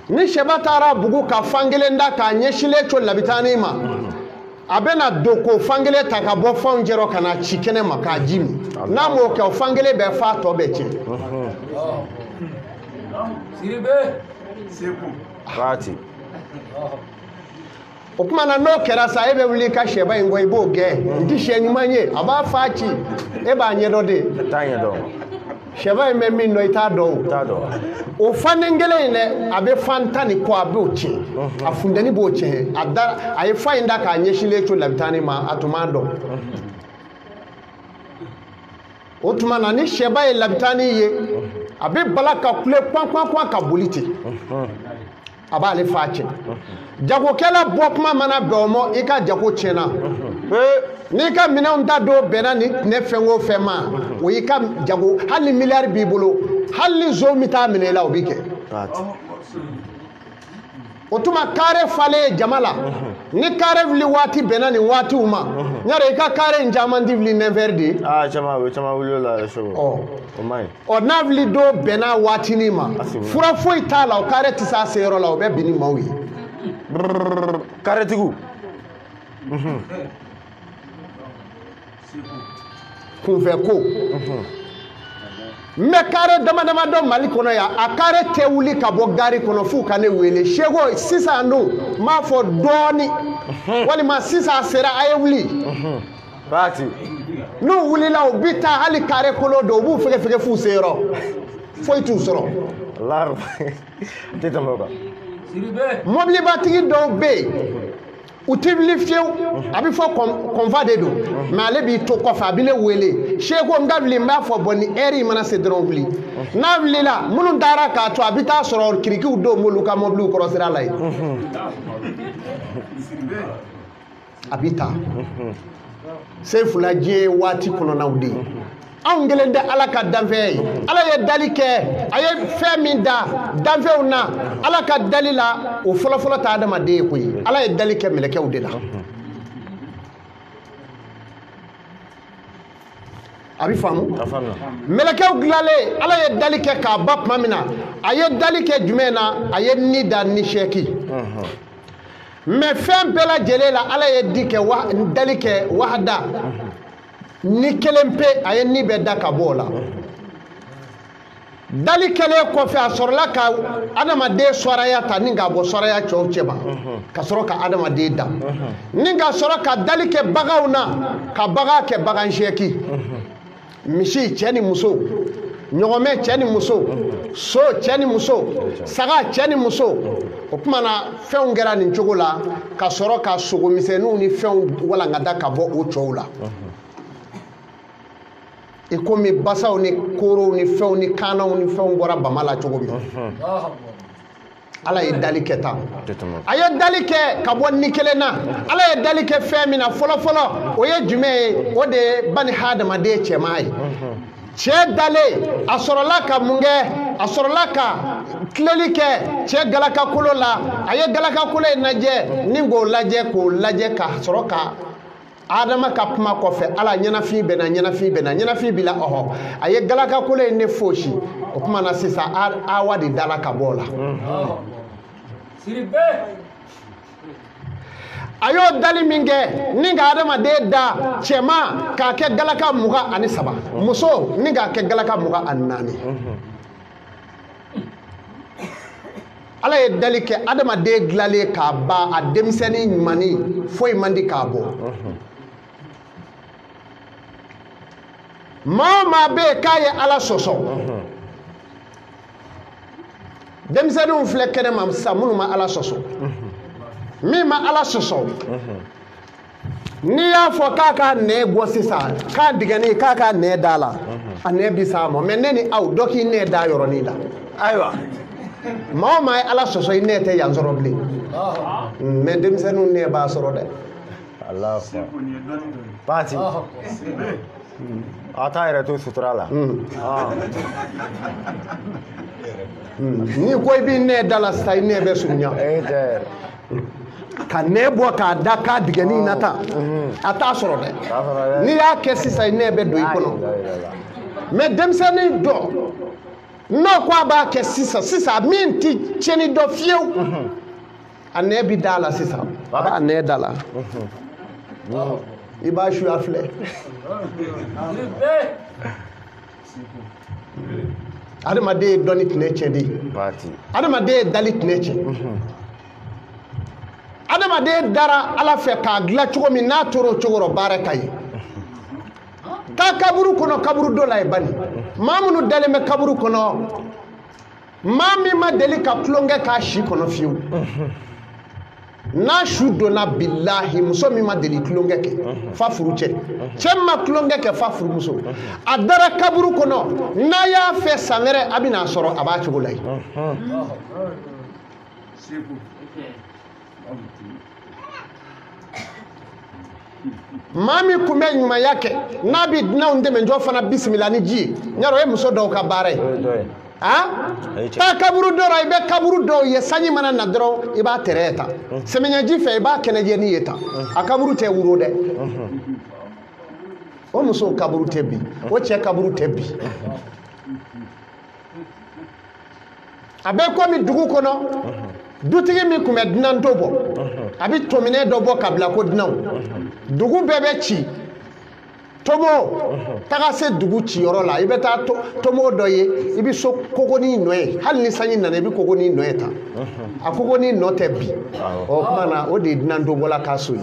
Ni sɛba taara bugu ka fan kelen da k'a ɲɛsinlen to labitani ma, a bɛna don k'o fan kelen ta ka bɔ fanw cɛrɔ ka na ci kɛnɛ ma k'a ji min. N'a m'o kɛ, o fan kelen bɛ fa, tɔ bɛɛ tiɲɛ. Waati. O tuma na, n'o kɛra sa, e bɛ wuli i ka sɛba in kɔ, i b'o gɛn, n ti sɛ ɲuman ye, a b'a fa ci, e b'a ɲɛdɔn de. T'a ɲɛdɔn. Sɛba in bɛ min dɔn, i t'a dɔn o. T'a dɔn. O fanden kelen in dɛ, a bɛ fan 10 ni kɔ, a b'o tiɲɛ, a funteni b'o tiɲɛ. A da, a ye fa in da k'a ɲɛsinlen to labitani ma, a tun m'a dɔn. O tuma na, ni sɛba ye labitani ye, a bɛ bala ka kule kwan kwan kwan ka boli ten, a b'ale fa tiɲɛ. Jagokɛla bɔ kuma mana bɛn o ma, i ka jago tiɲɛna. N'i ka minɛnw ta don bɛnna ni tinɛ fɛn o fɛn ma, o y'i ka jago. Hali ni miliyari b'i bolo, hali ni zon bɛ taa minɛ i la, o b'i kɛ. O tuma kare falen jama la, ni kare wuli waati bɛnna nin waatiw ma, ɲare i ka kare in caman ti wuli 9h de. Ah, caman o caman wuli o la yɛrɛ Seko. O man ɲi. Ɔ, n'a wuli don bɛnna waatinin ma, fura foyi t'a la, o kare tɛ s'a seyɔrɔ la, o bɛ bin ni maaw ye. Karetigiw. Kunfɛ ko. N bɛ kare dama dama dɔn Mali kɔnɔ yan, a kare tɛ wuli ka bɔ gari kɔnɔ f'u ka ne wele. Seko sisan dun n b'a fɔ dɔɔni, walima sisan sera a ye wuli. Baati. N'u wulila u bi taa hali kare kolo don, u b'u fɛgɛfɛgɛ f'u seyɔrɔ, foyi t'u sɔrɔ. Allahu tɛ tɛmɛ o kan. Mɔbilibatigi dɔw bɛ yen, u tɛ wuli fiyewu, a bɛ fɔ kɔnfa de don, mɛ ale b'i to kɔfɛ, a bɛ ne wele, Seko n ka wuli, n b'a fɔ bɔn ni ɛri in mana se dɔrɔn wuli. N'a wulila, minnu taara k'a to, a bɛ taa sɔrɔ kirikiw don b'olu ka mɔbiliw kɔrɔ sira la yen. A bɛ taa. Sefula diɲɛ ye waati kɔnɔnaw de ye. Anw kelen tɛ Ala ka danfɛn ye. Ala ye dali kɛ, a ye fɛn min da danfɛnw na, Ala ka dali la, o fɔlɔfɔlɔ tɛ adamaden ye koyi. Ala ye dali kɛ mɛlɛkɛw de la. A bɛ faamu? Mɛlɛkɛw dilanlen, Ala ye dali kɛ k'a ba tuma min na, a ye dali kɛ jumɛn na? A ye ni da ni sɛki. Mɛ fɛn bɛɛ lajɛlen la, Ala ye di kɛ dali kɛ wahada. Ni kelen pe, a ye ni bɛɛ da ka bɔ o la. Dali kɛlen kɔfɛ, a sɔrɔla ka adamaden sɔraya ta ni k'a bɔ sɔraya cɛw cɛma, ka sɔrɔ ka adamaden da, ni ka sɔrɔ ka dali kɛ baganw na, ka bagan kɛ bagan seeki. Misi cɛ ni muso, ɲɔgɔmɛ cɛ ni muso, so cɛ ni muso, saga cɛ ni muso. O tuma na fɛnw kɛra nin cogo la, ka sɔrɔ ka sogomisɛnninw ni fɛnw walankata ka bɔ o cɛw la. I komi basaw ni korow ni fɛnw ni kannaw ni fɛnw bɔra bama la cogo min. Ala ye dali kɛ tan. A ye dali kɛ ka bɔ ni kelen na. Ala ye dali kɛ fɛn min na fɔlɔfɔlɔ, o ye jumɛn ye? O de ye bani hadamaden cɛman ye. Cɛ dalen, a sɔrɔla ka mun kɛ? A sɔrɔla ka tileli kɛ cɛ galakakolo la. A ye galakakolo in lajɛ, ni k'o lajɛ, k'o lajɛ ka sɔrɔ ka Adama ka kuma kɔfɛ, Ala ɲɛnafin bɛ na, ɲɛnafin bɛ na, ɲɛnafin b'i la, ɔhɔ. A ye galakakolo in ne fosi. O tuma na sisan, Awa de dala ka bɔ o la. A y'o dali min kɛ, ni ka adamaden da cɛman k'a kɛ galaka 23, muso ni k'a kɛ galaka 24. Ala ye dali kɛ adamaden dilanlen k'a ban, a denmisɛnnin ɲumannin foyi man di k'a bɔ. Maa o maa bɛ yen k'a ye Ala sɔsɔ, denmisɛnninw filɛ kɛnɛma sisan minnu ma Ala sɔsɔ, min ma Ala sɔsɔ, n'i y'a fɔ k'a ka nɛn bɔ sisan, k'a digɛnni k'a ka nɛn da la, a nɛn bi s'a ma. Mɛ ne ni aw dɔ k'i nɛn da yɔrɔnin la. Ayiwa. Maa o maa ye Ala sɔsɔ, i nɛn tɛ yan sɔrɔ bilen. Mɛ denmisɛnninw nɛn b'a sɔrɔ dɛ. Allahu Baati. A t'a yɛrɛ to sutura la. N'i ko i b'i nɛn da la sisan, i nɛn bɛ surunya. Ka nɛn bɔ k'a da k'a digɛnni na tan, a t'a sɔrɔ dɛ. N'i y'a kɛ sisan, i nɛn bɛ don i kɔnɔ. Mɛ denmisɛnnin dɔ, n'o ko a b'a kɛ sisan sisan, min ti tiɲɛni dɔn fiyewu, a nɛn bi da la sisan, a b'a nɛn da la. I b'a suya filɛ. Adamaden ye dɔnni tinɛ tiɲɛ de. Adamaden ye dali tinɛ tiɲɛ. Adamaden dara Ala fɛ k'a dilan cogo min, n'a tora o cogo rɔ, baara ka ɲi. Taa kaburu kɔnɔ, kaburu dɔ la ye bani. Maa minnu dalen bɛ kaburu kɔnɔ, maa min ma deli ka tulonkɛ k'a si kɔnɔ fiyewu, n'a su donna bilahi, muso min ma deli tulonkɛ kɛ fa furu cɛ, cɛ min ma tulonkɛ kɛ fa furumuso, a dara kaburu kɔnɔ, n'a y'a fɛ san wɛrɛ a bɛna sɔrɔ a b'a cogo la yen. Maa min kun bɛ ɲumanya kɛ, n'a bɛ dunanw dɛmɛ, jɔ fana bisimila ni ji ye. Ɲarɔ, o ye muso dɔw ka baara ye. Taa kaburu dɔ la, i bɛ kaburu dɔw ye, sanji mana na dɔrɔn i b'a tɛrɛ ta, sɛmɛɲɛji fɛ i b'a kɛnɛjɛni ye tan, a kaburu tɛ wuro dɛ. O musow kaburu tɛ bi, o cɛ kaburu tɛ bi. A bɛ komi dugu kɔnɔ, dutigi min tun bɛ dunanto bɔ, a bɛ tominɛ dɔ bɔ ka bila ko dunanw. Dugu bɛɛ bɛ ci. Tomo, taga se dugu ciyɔrɔ la, i bɛ taa tomo dɔ ye, i bɛ so kogonin nɔ ye, hali ni sanji nana i bɛ kogonin nɔ ye tan. A kogonin nɔ tɛ bi. O tuma na o de ye dunantobɔla ka so ye.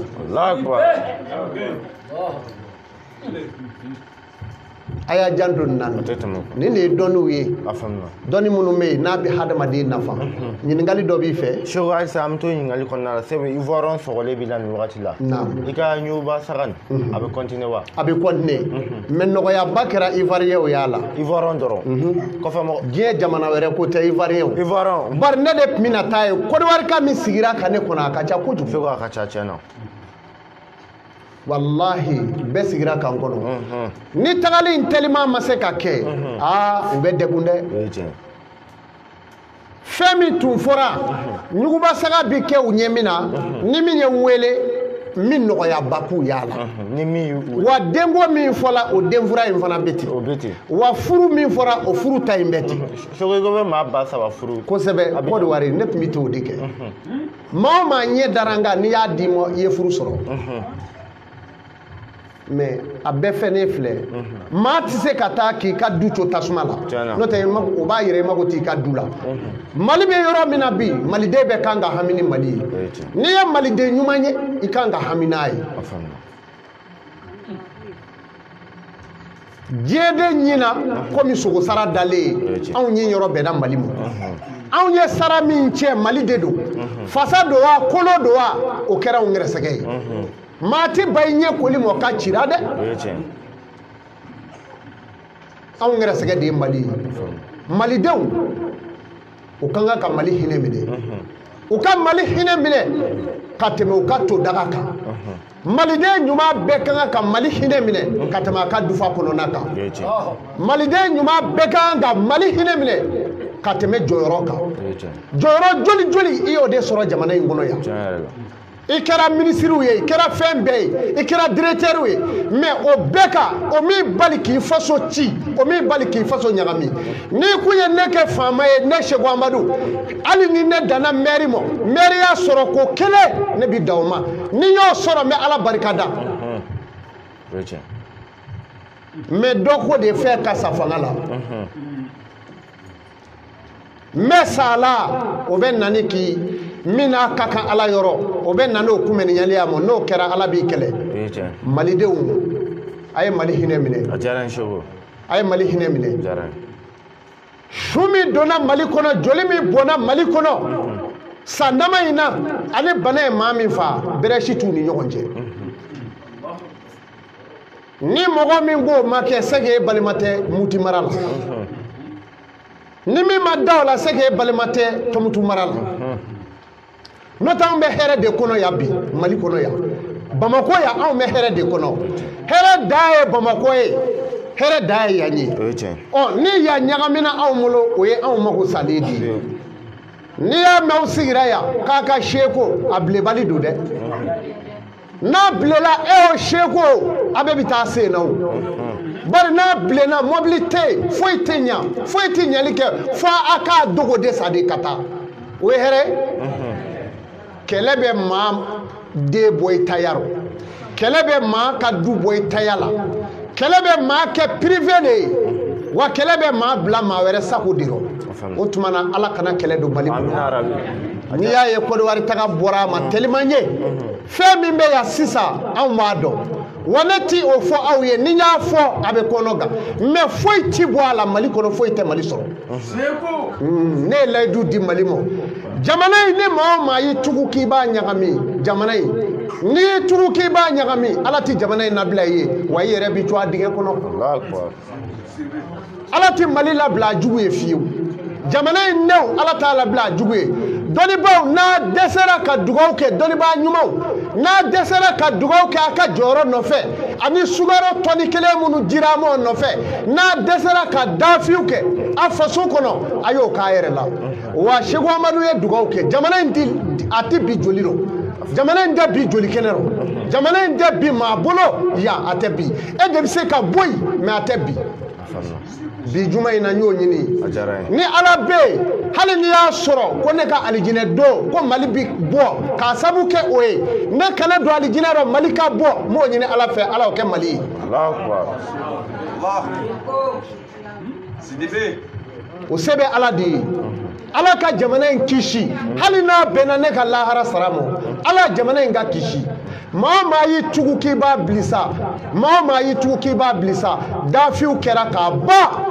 A y'a janto nin na. Nin de ye dɔnniw ye. Dɔnni minnu bɛ yen n'a bɛ hadamaden nafa. Ɲininkali dɔ b'i fɛ. Seko halisa an bɛ to ɲininkali kɔnɔna la, sabu Ivoirien sɔgɔlen b'i la nin wagati la. I ka ɲuguba saga nin, a bɛ continuer wa? A bɛ continuer. Mais nɔgɔyaba kɛra Ivoirien y'a la. Ivoirien dɔrɔn. Kɔfɛ mɔgɔ. Diɲɛ jamana wɛrɛ ko tɛ Ivoirien. Ivoirien. Bari ne de tun bɛna taa ye Côte d'Ivoire ka min sigira ka ne kɔnɔ a ka ca kojugu. Seko a ka ca tiɲɛ na. Wallahi bɛɛ sigira kan kɔnɔ. Ni tagali in teliman ma se ka kɛ, aa u bɛ degun dɛ. Fɛn min tun fɔra, ɲuguba saga bi kɛ u ɲɛ min na, ni min ye n wele, n bɛ nɔgɔyaba k'u y'a la. Wa denko min fɔla, o denfura in fana bɛ ten. Wa furu min fɔra, o furu ta in bɛ ten. Seko i ko bɛ maa 3000 furu. Kosɛbɛ, Côte d'Ivoire ne tun bɛ t'o de kɛ. Maa o maa ɲɛ dara n kan, n'i y'a d'i ma, i ye furu sɔrɔ. Mais a bɛɛ fɛn ne filɛ, maa tɛ se ka taa k'i ka du to tasuma la, n'o tɛ o b'a yɛrɛ i mako t'i ka du la. Mali bɛ yɔrɔ min na bi, maliden bɛɛ kan ka hami ni Mali ye. N'i ye maliden ɲuman ye, i kan ka hami n'a ye. Diɲɛ de ɲina komi sogo sara dalen ye, anw ɲin yɔrɔ bɛnna Mali ma. Anw ye sara min cɛ, Mali de don. Fasa don wa, kolo don wa, o kɛra anw gɛrɛsɛgɛ ye. Maa tɛ ba i ɲɛ koli ma o ka cira dɛ. Anw gɛrɛsɛgɛ de ye Mali ye. Malidenw, u ka kan ka Mali hinɛ minɛ. U ka Mali hinɛ minɛ ka tɛmɛ u ka to daga kan. Maliden ɲuman bɛɛ ka kan ka Mali hinɛ minɛ ka tɛmɛ a ka dufa kɔnɔna kan. Maliden ɲuman bɛɛ ka kan ka Mali hinɛ minɛ ka tɛmɛ jɔyɔrɔ kan. Jɔyɔrɔ joli joli i y'o de sɔrɔ jamana in kɔnɔ yan. I kɛra minisiriw ye, i kɛra fɛn bɛɛ ye, i kɛra directeur ye, mais o bɛɛ kan, o min bali k'i faso ci, o min bali k'i faso ɲagami. N'i kun ye ne kɛ faama ye, ne Seko Amadu, hali ni ne danna maire ma, maire y'a sɔrɔ ko kelen, ne bi dan o ma. Ni n y'o sɔrɔ, n bɛ Ala barika da. Mais dɔ ko de fɛn ka sa fanga la. N bɛ sa la, o bɛ na ni k'i min n'a ka kan Ala yɔrɔ, o bɛ na n'o kunbɛnni ma, n'o kɛra Ala b'i kɛlɛ. Malidenw, a ye Mali hinɛ minɛ. A ye Mali hinɛ minɛ. Su min donna Mali kɔnɔ, joli min bɔnna Mali kɔnɔ, san dama in na, ale bana ye maa min fa, bɛrɛ si t'u ni ɲɔgɔn cɛ. Ni mɔgɔ min k'o ma kɛ, c'est que e balima tɛ Muti mara la. Ni min ma da o la, c'est que e balima tɛ Tɔnbukutu mara la. N'o tɛ anw bɛ hɛrɛ de kɔnɔ yan bi, Mali kɔnɔ yan. Bamakɔ yan, anw bɛ hɛrɛ de kɔnɔ. Hɛrɛ dan ye Bamakɔ ye, hɛrɛ dan ye yan ye. Ɔ ni yan ɲagamina anw bolo, o ye anw mako salen de ye. N'i y'a mɛn aw sigira yan k'a ka seko, a bilebali don dɛ. N'a bilenna e y'o seko, a bɛɛ bɛ taa sen na o. Bari n'a bilenna, mɔbili tɛ yen, foyi tɛ ɲa, foyi tɛ ɲɛli kɛ, fo a k'a dogo de sa de ka taa. O ye hɛrɛ ye. Kɛlɛ bɛ maa den bɔ i taya rɔ, kɛlɛ bɛ maa ka du bɔ i taya la, kɛlɛ bɛ maa kɛ privé de ye, wa kɛlɛ bɛ maa bila maa wɛrɛ sago de rɔ. O tuma na Ala kana kɛlɛ don Mali kɔnɔ. N'i y'a ye Côte d'Ivoire taga bɔra a ma teliman ye, fɛn min bɛ yan sisan anw b'a dɔn. Wa ne ti o fɔ aw ye, ni n y'a fɔ a bɛ kɔnɔ gan, mais foyi ti bɔ a la Mali kɔnɔ, foyi tɛ Mali sɔrɔ. Ne ye layidu di Mali ma. Jamana in, ni maa o maa y'i tugu k'i b'a ɲagami, jamana in n'i y'i tugu k'i b'a ɲagami, Ala ti jamana in labila i ye, wa i yɛrɛ b'i to a dingɛ kɔnɔ. Ala ti Mali labila a jugu ye fiyewu. Jamana in nenw, Ala t'a labila a jugu ye. Dɔnnibaaw n'a dɛsɛra ka dugawu kɛ, dɔnnibaa ɲumanw N'a dɛsɛra ka dugawu kɛ a ka jɔyɔrɔ nɔfɛ ani sukaro tɔni kelen minnu dira a ma o nɔfɛ, n'a dɛsɛra ka dafiw kɛ a faso kɔnɔ, a y'o k'a yɛrɛ la. Wa Seku Amadu ye dugawu kɛ, jamana in ti a ti bi joli rɔ, jamana in tɛ bi joli kɛnɛ rɔ, jamana in tɛ bi maa bolo yan, a tɛ bi. E de bɛ se ka bɔ yen, mais a tɛ bi. Bi juma in na n y'o ɲini, ni Ala bɛ yen, hali n'i y'a sɔrɔ ko ne ka alijinɛ don ko Mali bi bɔ k'a sabu kɛ o ye, ne kana don alijinɛ rɔ, Mali ka bɔ, n b'o ɲini Ala fɛ, Ala y'o kɛ Mali ye. O se bɛ Ala de ye. Ala ka jamana in kisi, hali n'a bɛnna ne ka lahara sara ma, Ala jamana in ka kisi. Maa o maa y'i tugu k'i b'a bilisa, maa o maa y'i tugu k'i b'a bilisa, dafiw kɛra k'a ban.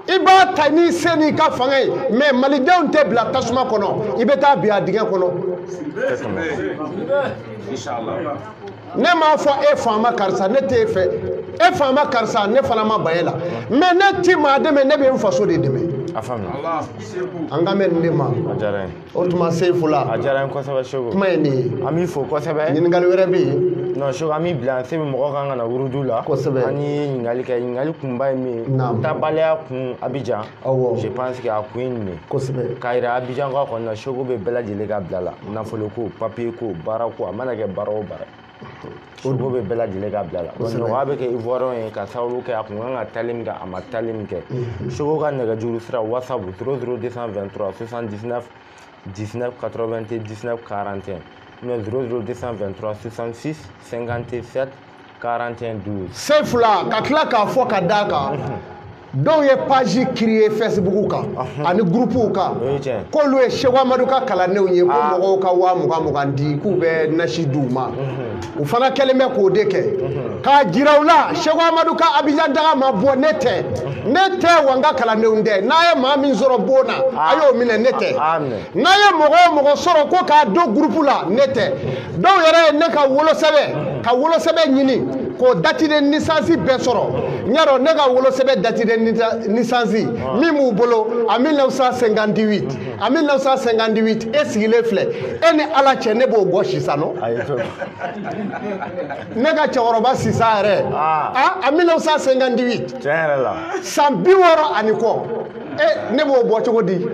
I b'a ta n'i se n'i ka fanga ye, mais malidenw tɛ bila tasuma kɔnɔ, i bɛ taa bin a dingɛ kɔnɔ. Ne m'a fɔ e faama karisa, ne t'e fɛ, e faama karisa, ne fana ma ban e la, mais ne ti maa dɛmɛ, ne bɛ n faso de dɛmɛ. An ka mɛn nin de ma. O tuma Sefula. A diyara n ye kosɛbɛ Seko. Kuma ye nin ye. An b'i fo kosɛbɛ. Ɲininkali wɛrɛ bɛ yen? Non Seko, an b'i bila sebe mɔgɔ kan ka na wurudu la. Kosɛbɛ. An ye ɲininkali kɛ, ɲininkali kunba ye min ye. Taabaliya kun Abidjan. Awɔ. Je pense que a kun ye nin ye. Kosɛbɛ. K'a yira Abidjan ka kɔni na Seko bɛ bɛɛ lajɛlen ka bila la. Nafolo ko, papier ko, baara ko, a mana kɛ baara o baara. Seko bɛ bɛɛ lajɛlen ka bila la. Nɔgɔya bɛ kɛ Ivoirien ye ka sababu kɛ a kun kan ka taali min kɛ, a ma taali min kɛ. Seko ka nɛgɛjuru sira WhatsApp 00223 79 19 81 19 41 mais 00223 66 57 41 12. Sefula ka tila k'a fɔ ka d'a kan, dɔw ye page créer Facebook kan ani groupe kan k'olu ye Seku Amadu ka kalandenw ye, ko mɔgɔw ka 20,000 di k'u bɛ nasi d'u ma. U fana kɛlen bɛ k'o de kɛ k'a jira u la Seku Amadu ka Abidjan daga ma bɔ, ne tɛ, ne tɛ, wa n ka kalandenw tɛ. N'a ye maa min sɔrɔ bon na, a y'o minɛ, ne tɛ. N'a ye mɔgɔ o mɔgɔ sɔrɔ ko k'a don groupe la, ne tɛ. Dɔw yɛrɛ ye ne ka wolosɛbɛn, ka wolosɛbɛn ɲini k'o date de naissance bɛɛ sɔrɔ. N y'a dɔn ne ka wolosɛbɛn date de naissance min b'u bolo en 1958, en 1958 e sigilen filɛ, e ni Ala cɛ, ne b'o bɔ sisan nɔ. Ne ka cɛkɔrɔba sisan yɛrɛ, ah, en 1958, tiɲɛ yɛrɛ la, san 60 ani kɔ, e ne b'o bɔ cogo di?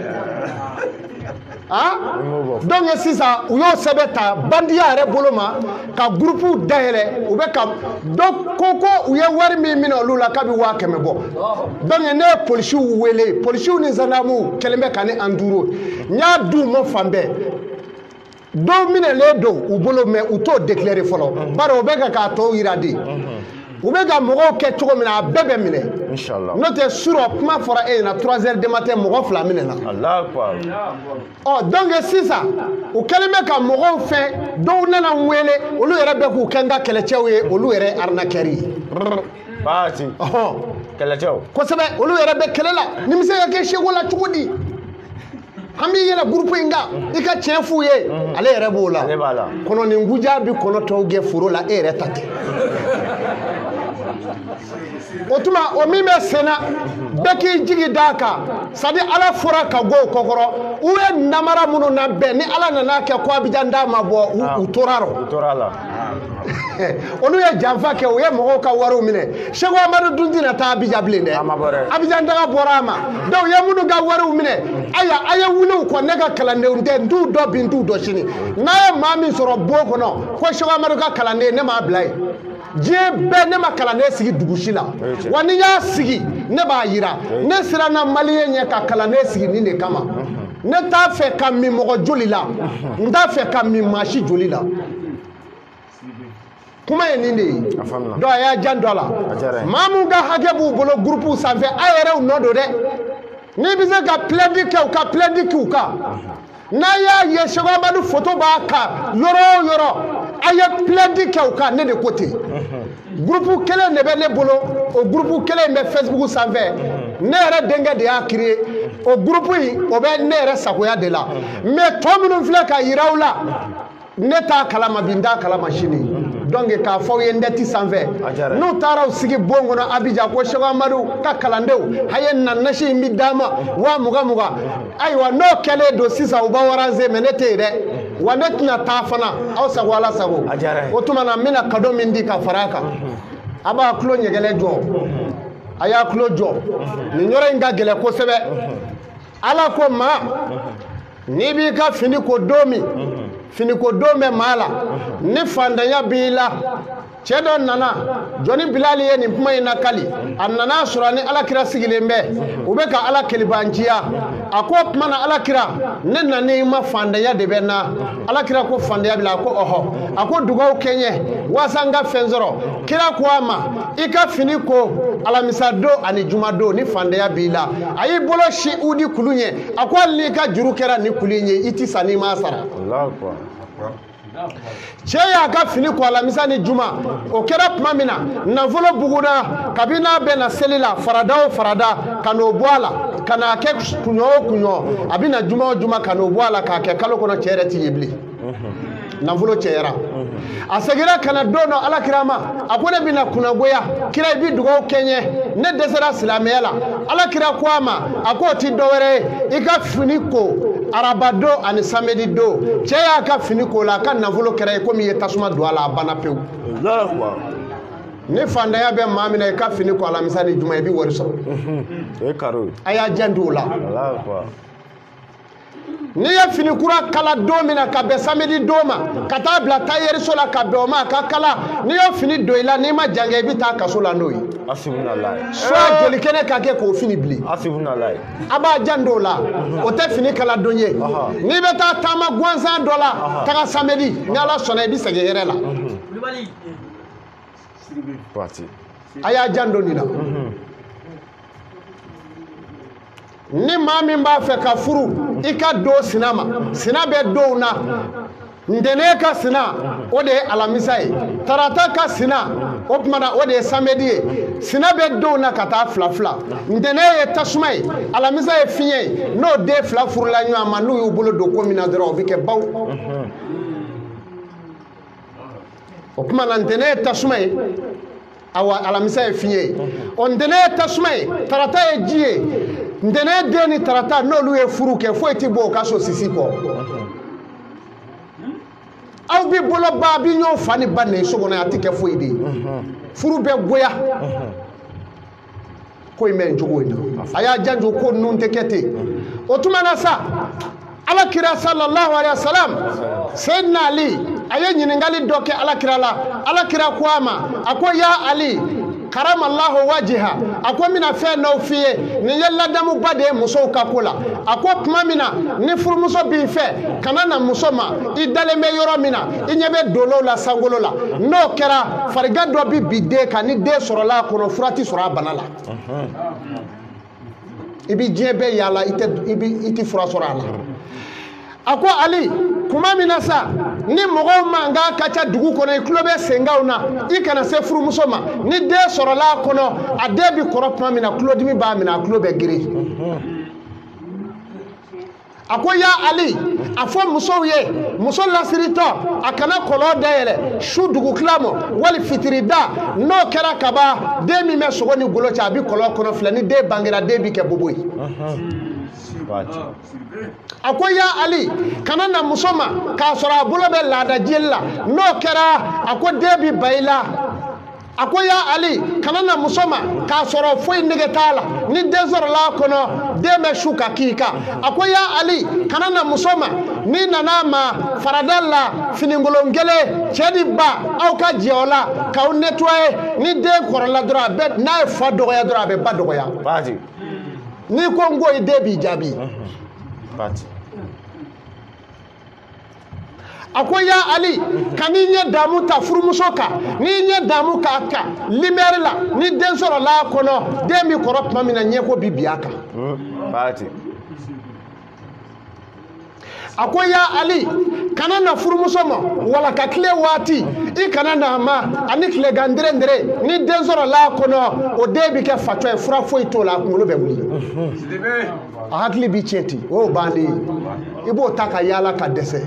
Ah, donc sisan u y'o sɛbɛn ta bandiya yɛrɛ bolo ma ka groupe dayɛlɛ, u bɛ ka donc ko u ye wari min minɛ olu la k'a bɛ 100,000 bɔ. Donc ne ye polisiw wele, polisiw ni gendarmew kɛlen bɛ ka ne entouré, n y'a d'u ma fan bɛɛ. Dɔw minɛlen don u bolo, mais u t'o déclarer fɔlɔ, bari o bɛ k'a tɔw yira de. U bɛ ka mɔgɔw kɛ cogo min na, a bɛɛ bɛ minɛ. Inchallah. N'o tɛ surɔ kuma fɔra e ɲɛna 3 heures du matin mɔgɔ 2 minɛna. Allahu akbar. Ɔ donc sisan u kɛlen bɛ ka mɔgɔw fɛn, dɔw nana n wele, olu yɛrɛ bɛ k'u kɛ n ka kɛlɛcɛw ye, olu yɛrɛ ye arnaqueur ye. Baasi. Ɔhɔn. Kɛlɛcɛw. Kosɛbɛ, olu yɛrɛ bɛ kɛlɛ la. Nin bɛ se ka kɛ Seko la cogo di? An b'i yɛlɛ groupe in kan, i ka tiɲɛ f'u ye, ale yɛrɛ b'o la. Ale b'a la. Kɔnɔnin guja bi kɔnɔ tɔw gɛn foro la, e yɛrɛ ta tɛ. O tuma o min bɛ sen na, bɛɛ k'i jigi d'a kan. C'est à dire Ala fɔra ka bɔ o kɔkɔrɔ, u ye namara minnu na bɛn, ni Ala nana kɛ ko Abidjan da ma bɔ, u tora rɔ. U tora la. Olu ye janfa kɛ, u ye mɔgɔw ka wariw minɛ. Seku Amadu dun tɛna taa Abidjan bilen dɛ. Abidjan daga bɔra a ma. Donc u ye minnu ka wariw minɛ, ayiwa a ye wuli u kɔ, ne ka kalandenw tɛ, n t'u dɔn bi, n t'u dɔn sini. N'a ye maa min sɔrɔ bon kɔnɔ ko Seku Amadu ka kalanden, ne m'a bila yen. Diɲɛ bɛɛ ne ma kalanden sigi dugu si la, wa ni y'a sigi ne b'a yira. Ne siranna maliyɛn ɲɛ ka kalanden sigi nin de kama. Ne t'a fɛ ka min mɔgɔ joli la, n t'a fɛ ka min maa si joli la. Kuma ye nin de ye. Donc a y'a janto a la. Maa mun ka hakɛ b'u bolo groupe sanfɛ, a yɛrɛw nɔ don dɛ. N'i bɛ se ka plainte kɛ, u ka plainte k'u kan. N'a y'a ye Seku Amadu photo b'a kan yɔrɔ o yɔrɔ, a ye plainte kɛ u kan, ne de ko ten. Groupe kelen de bɛ ne bolo, o groupe kelen bɛ Facebook sanfɛ. Ne yɛrɛ denkɛ de y'a créé. O groupe in, o bɛ ne yɛrɛ sagoya de la. Mais tɔ minnu filɛ ka yira aw la, ne t'a kalama bi, n t'a kalama sini. Donc k'a fɔ aw ye ndɛti sanfɛ n'u taara u sigi bon kɔnɔ Abidjan ko Seko Amadu ka kalandenw a ye na nasi in bi d'a ma 20 20 ayiwa n'o kɛlen don sisan u b'aw arranger mais ne tɛ yen dɛ wa ne tɛna taa fana aw sago Ala sago o tuma na n bɛna cadeau min di ka fara a kan a b'a tulo ɲɛgɛlɛ jɔ a y'a tulo jɔ nin yɔrɔ in ka gɛlɛn kosɛbɛ Ala ko maa n'i b'i ka fini ko don min fini ko don bɛ maa la ni fantanya b'i la cɛ dɔ nana jɔnni Bilali ye nin kuma in lakali a nana sɔrɔ ni Alakira sigilen bɛ u bɛ ka Ala kelibanciya a ko o tuma na Alakira ne nan'i ma fantanya de bɛ n na Alakira ko fantanya b'i la a ko ɔhɔ a ko dugawu kɛ n ye walasa n ka fɛn sɔrɔ kira ko a ma i ka fini ko alamisa don ani juma don ni fantanya b'i la a y'i bolo si udi kulu ɲɛ a ko hali n'i ka juru kɛra nin kulu in ye i ti sa n'i m'a sara. Cɛ y'a ka fini ko alamisa ni juma o kɛra tuma min na nafolo bugura kabi n'a bɛ na seli la farada o farada ka n'o bɔ a la ka n'a kɛ kuɲɔ o kuɲɔ a bɛ na juma o juma ka n'o bɔ a la k'a kɛ kalo kɔnɔ cɛ yɛrɛ ti ye bilen nafolo cɛyara a seginna ka na don dɔ Alakira ma a ko ne bɛna kunnagoya kira i bɛ dugawu kɛ n ye ne dɛsɛra silamɛya la Alakira ko a ma a k'o ti dɔwɛrɛ ye i ka fini ko araba don ani samedi don cɛ y'a ka fini ko la a ka nafolo kɛra ye komi i ye tasuma don a la a banna pewu ni fantanya bɛ maa min na i ka fini ko alamisa ni juma i bɛ wari sɔrɔ a y'a janto o la n'i ye fini kura kala don min na ka bɛn samedi don ma ka taa bila tayɛriso la ka bɛn o ma a ka kala n'i y'o fini don i la n'i ma jan kɛ i bɛ taa kaso la n'o ye soit joli kɛnɛ ka kɛ k'o fini bilen a b'a janto o la o tɛ fini kala don ye n'i bɛ taa taama gansan dɔ la taga samedi ni Ala sɔnna i bɛ segin hɛrɛ la a y'a janto nin na. Ni maa min b'a fɛ ka furu i ka don sina ma sina bɛ donw na ntɛnɛn ka sina o de ye alamisa ye tarata ka sina o tuma na o de ye samedi ye sina bɛ donw na ka taa fila fila ntɛnɛn ye tasuma ye alamisa ye fiɲɛ ye n'o den fila furula ɲɔgɔn ma n'u y'u bolo don ko min na dɔrɔn o bɛ kɛ baw o tuma na ntɛnɛn ye tasuma ye awa alamisa ye fiɲɛ ye o ntɛnɛn ye tasuma ye tarata ye ji ye ntɛnɛn den ni tarata n'olu ye furu kɛ foyi ti bɔ o ka so sisi kɔ aw bi bolo ba a bi ɲɔgɔn fa ni ba nɛn so kɔnɔ a ti kɛ foyi de ye furu bɛ goya ko in bɛ nin cogo in na a y'a janto ko ninnu tɛ kɛ ten o tuma na sa Alakira sallallahu alaihi wasallam Seydina Ali a ye ɲininkali dɔ kɛ Alakira la Alakira ko a ma a ko ya Ali karamallahu wajiha a ko n bɛna fɛn dɔw f'i ye nin ye ladamuba de ye musow ka ko la a ko tuma min na ni furumuso b'i fɛ kana na muso ma i dalen bɛ yɔrɔ min na i ɲɛ bɛ dolow la sankolo la n'o kɛra farigan dɔ bɛ bin den kan ni den sɔrɔla a kɔnɔ fura ti sɔrɔ a bana la i bɛ diɲɛ bɛɛ yaala i tɛ fura sɔrɔ a la a ko Ali kuma min na sa ni mɔgɔw mankan ka ca dugu kɔnɔ i tulo bɛ senkanw na i kana se furumuso ma ni den sɔrɔla a kɔnɔ a den bi kɔrɔ tuma min na tulodimi b'a minɛ a tulo bɛ girin a ko ya Ali a fɔ musow ye muso lasiritɔ a kana kɔlɔn dayɛlɛ su dugutila ma wali fitiri da n'o kɛra kaban den min bɛ sogo ni golo cɛ a bɛ kɔlɔn kɔnɔ filɛ ni den bangera den bi kɛ bobo ye a ko ya Ali kana na muso ma k'a sɔrɔ a bolo bɛ laada jeli la n'o kɛra a ko den bi ba i la a ko ya Ali kana na muso ma k'a sɔrɔ foyi nege t'a la ni den sɔrɔla a kɔnɔ den bɛ su ka k'i kan a ko ya Ali kana na muso ma n'i nana a ma farada la finikolon kelen cɛ ni ba aw ka jɛ o la k'aw nettoyer ni den kɔrɔla dɔrɔn a bɛ n'a ye fa dɔgɔya dɔrɔn a bɛ ba dɔgɔya n'i ko n ko i den b'i jaabi a ko ya Ali kan'i ɲɛ damu ta furumuso kan n'i ɲɛ damu k'a kan limɛri la ni den sɔrɔla a kɔnɔ den bi kɔrɔ tuma min na ɲɛko bi bin a kan a ko ya Ali kana na furumuso ma wala ka tile waati i kana na a ma ani tilegan ndere ni den sɔrɔla a kɔnɔ o den bi kɛ fatɔ ye fura foyi t'o la a kunkolo bɛ wuli a hakili bi tiɲɛ ten o y'o bannen ye. I b'o ta ka yaala ka dɛsɛ.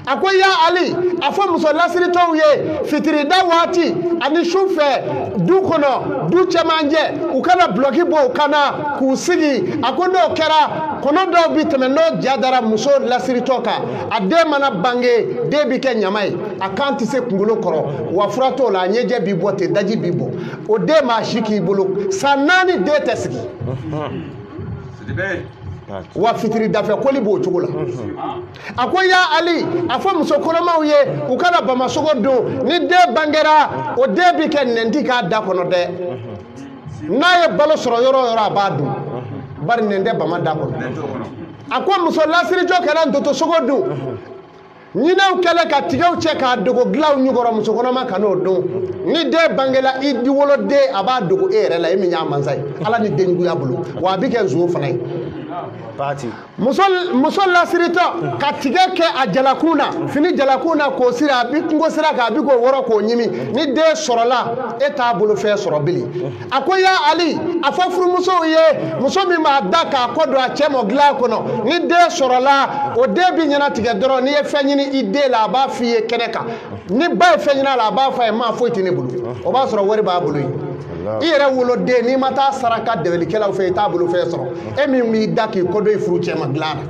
A ko ya Ali, a fɔ muso lasiritɔw ye fitirida waati ani su fɛ du kɔnɔ, du cɛmancɛ, u kana bulɔki bɔ u kana k'u sigi. A ko n'o kɛra, kɔnɔ dɔw bi tɛmɛ n'o ja dara muso lasiritɔ kan, a den mana bange, den bi kɛ ɲama ye, a kan tɛ se kunkolo kɔrɔ, wa fura t'o la, a ɲɛjɛ bi bɔ ten, daji bi bɔ. O den maa si k'i bolo san 4 den tɛ sigi. Wa fitiri dafɛ koli b'o cogo la. A ko ya Ali, a fɔ muso kɔnɔmaw ye u kana bamasogo dun, ni den bangera o den bi kɛ nɛnti k'a da kɔnɔ dɛ. N'a ye balo sɔrɔ yɔrɔ o yɔrɔ a b'a dun, bari nɛn tɛ bama da kɔnɔ. A ko muso lasirijɔ kana ntotosogo dun, ɲinɛw kɛlen ka tigɛw cɛ k'a dogo dilanw ɲukɔrɔ, muso kɔnɔma kan'o dun. Ni den bangela i woloden, a b'a dogo e yɛrɛ la, e min y'a mansa ye, Ala ni denjuguya bolo, wa a bi kɛ nson fana ye. Muso lasiritɔ ka tigɛ kɛ a jalakun na, fini jalakun na k'o siri, a bi kungo sira kan, a bi k'o wɔrɔ k'o ɲimi. Ni den sɔrɔla, e t'a bolo fɛn sɔrɔ bilen. A ko ya Ali, a fɔ furumusow ye, muso min b'a da k'a kɔ don a cɛ mɔ dilan kɔnɔ, ni den sɔrɔla, o den bi ɲɛnatigɛ dɔrɔn. N'i ye fɛn ɲini i den la, a b'a f'i ye kɛnɛ kan. Ni ba ye fɛn ɲini a la, a b'a fɔ a ye maa foyi tɛ ne bolo. O b'a sɔrɔ wari b'a bolo yen. I yɛrɛ woloden, n'i ma taa saraka dɛmɛlikɛlaw fɛ, i t'a bolo fɛn sɔrɔ. E min b'i da k'i kɔ don i furu cɛ ma dilan na.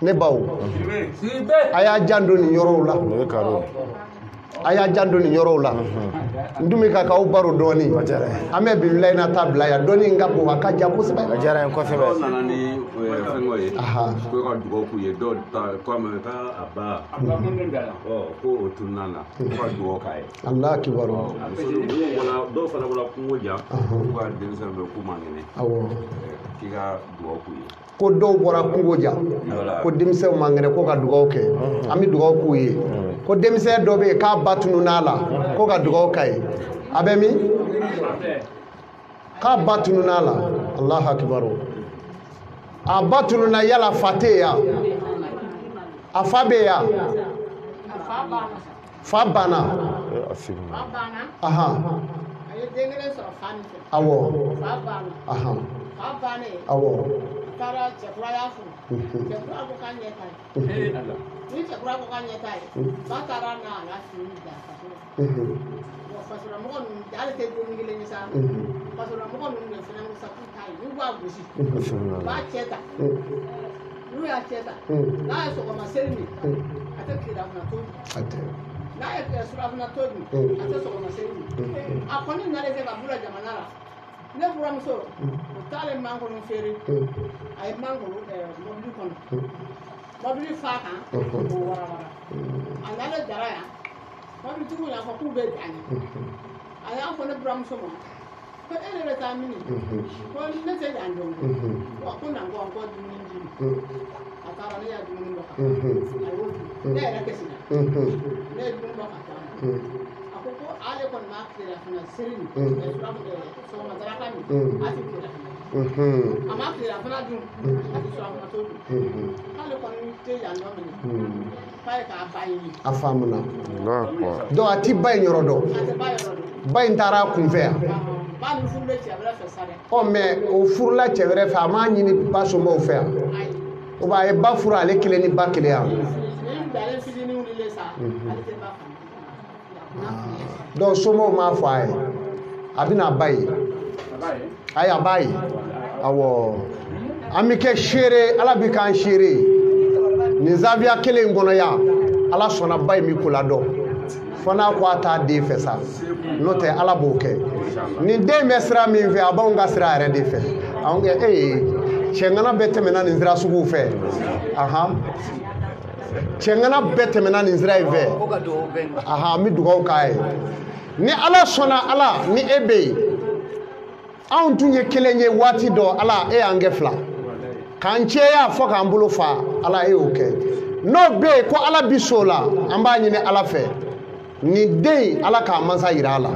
Ne baw, a y'a janto nin yɔrɔw la. A y'a janto nin yɔrɔw la. N dun bɛ ka k'aw baro dɔɔnin. An bɛ bi layina ta bila yan. Dɔɔnin in ka bon, a ka jan kosɛbɛ. A diyara n ye kosɛbɛ. Dɔw nana ni fɛngɛw ye. Ko ka dugawu k'u ye. Dɔw ta ko a ma k'a ba. Ko o tununa na. Ko ka dugawu k'a ye. Ala kibaru. Dɔw fana bɔra kungo jan. K'u ka denmisɛnw bɛ k'u man kɛnɛ. Awɔ. K'i ka dugawu k'u ye. Ko dɔw bɔra kungo jan, ko denmisɛnw man kɛnɛ, ko ka dugawu kɛ. An bɛ dugawu k'u ye. Ko denmisɛn dɔ bɛ yen k'a ba tunun'a la, ko ka dugawu k'a ye. A bɛ min? K'a ba tunun'a la. Alahu akibaru. A ba tununna, yala fa tɛ yan? A fa bɛ yan? Fa banna. Ahan. Awɔ. Ahan. Awɔ. Taara cɛkura y'a furu. Cɛkura ko k'a ɲɛ t'a ye. Ni cɛkura ko k'a ɲɛ t'a ye, ba taara n'a la fini da faso la. Bon, fasolamɔgɔ ninnu, hali tɛ dumuni kelen ye sa. Fasolamɔgɔ ninnu de fana ko sa k'u t'a ye. N'u b'a gosi, u b'a cɛ ta. N'u y'a cɛ ta, n'a ye sɔgɔma seli min, a tɛ tilelafana to dun. N'a ye surafana to dun, a tɛ sɔgɔma seli min. A kɔni nalen fɛ ka b'u la jamana la. Ne buramuso, o taalen mangoro feere, a ye mangoro mɔbili kɔnɔ, mɔbili fa kan k'o warawara. A nalen Dara yan, mɔbilitigiw y'a fɔ k'u bɛ dan ye. A y'a fɔ ne buramuso ma ko e de bɛ taa mini? Ko ne tɛ yan dɔn. Wa ko na n ko dumuni di ma. A taara, ne y'a dumuni bɔ ka a y'o dun. Ne yɛrɛ kasira. Ne ye dumuni bɔ ka to a ma. A ko ko ale kɔni m'a tilelafana seri nin, sɔgɔma daraka nin, a tɛ tilelafana dun. A ma tilelafana dun, a tɛ surafana to dun. K'ale kɔni tɛ yan nɔ minɛ. K'a ye k'a ba ɲini. A faamuna. Donc a ti ba in yɔrɔ dɔn. A tɛ ba yɔrɔ dɔn. Ba in taara a kun fɛ yan. Ba nin furu bɛ cɛ wɛrɛ fɛ sa dɛ. Ɔ mais o furula cɛ wɛrɛ fɛ, a m'a ɲini ba somɔgɔw fɛ yan. O b'a ye ba furu ale kelen ni ba kelen yan. Ni ale fitinin wulilen sa, ale tɛ ba faamu. Donc somɔgɔw m'a fɔ a ye, a bɛna ba ye. Ayi, a b'a ye. Awɔ, an bɛ kɛ seere, Ala bɛ k'an seere ye. Nin zawiya kelen in kɔnɔ yan, Ala sɔnna ba in bɛ ko ladɔn. Fo n'a ko a t'a den fɛ sa, n'o tɛ Ala b'o kɛ. Nin den bɛ sira min fɛ, a b'anw ka sira yɛrɛ de fɛ. Anw kɛ cɛŋana bɛɛ tɛmɛna nin sira suguw fɛ. Ahan. Cɛŋana bɛɛ tɛmɛna nin sira in fɛ. Ahan, an bɛ dugawu k'a ye. Ni Ala sɔnna, Ala ni e bɛ yen, anw tun ye kelen ye waati dɔ, Ala e y'an kɛ fila. K'an cɛya fɔ k'an bolo fa, Ala e y'o kɛ. N'o bɛ yen ko Ala bi so la, an b'a ɲini Ala fɛ. Nin den, Ala k'a mansa yira a la,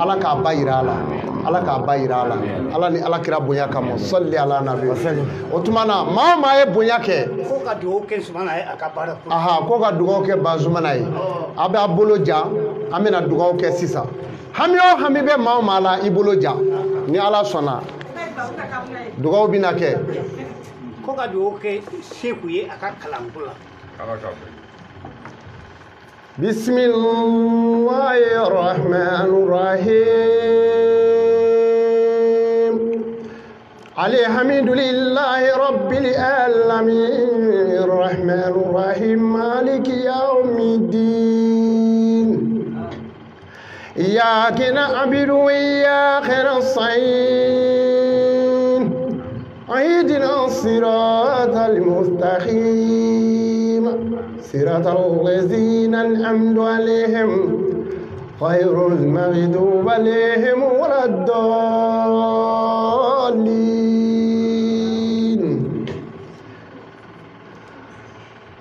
Ala k'a ba yira a la, Ala k'a ba yira a la, Ala ni Ala kira bonya kama, sɔli ala nabi. O tuma na, maa o maa ye bonya kɛ. Ko ka dugawu kɛ Zumana ye a ka baara ko. Aha, ko ka dugawu kɛ Bazumana ye. A bɛ a bolo ja, an bɛna dugawu kɛ sisan. Hami o hami bɛ maa o maa la, i bolo ja. Ni Ala sɔnna. Dugaw bɛna kɛ. Ko ka dugawu kɛ Seku ye a ka kalanko la. Bismillahirrahmanirrahim. Alhamdulillahi rabbil alamin arrahmanir rahim maliki yawmiddin. Iyyaka na'budu wa iyyaka nasta'in. اهدنا الصراط المستقيم صراط الذين أنعمت عليهم غير المغضوب عليهم ولا الضالين.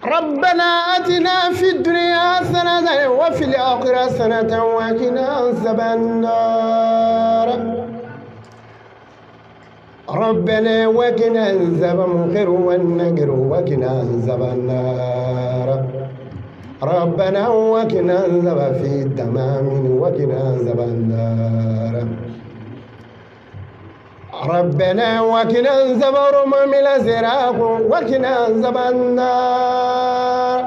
ربنا آتنا في الدنيا حسنة وفي الآخرة حسنة وقنا عذاب النار. ربنا وقنا عذاب المنكر والنكر وقنا عذاب النار. ربنا وقنا عذاب في التمام وقنا عذاب النار. ربنا وقنا عذاب رمم الأزراق وقنا عذاب النار.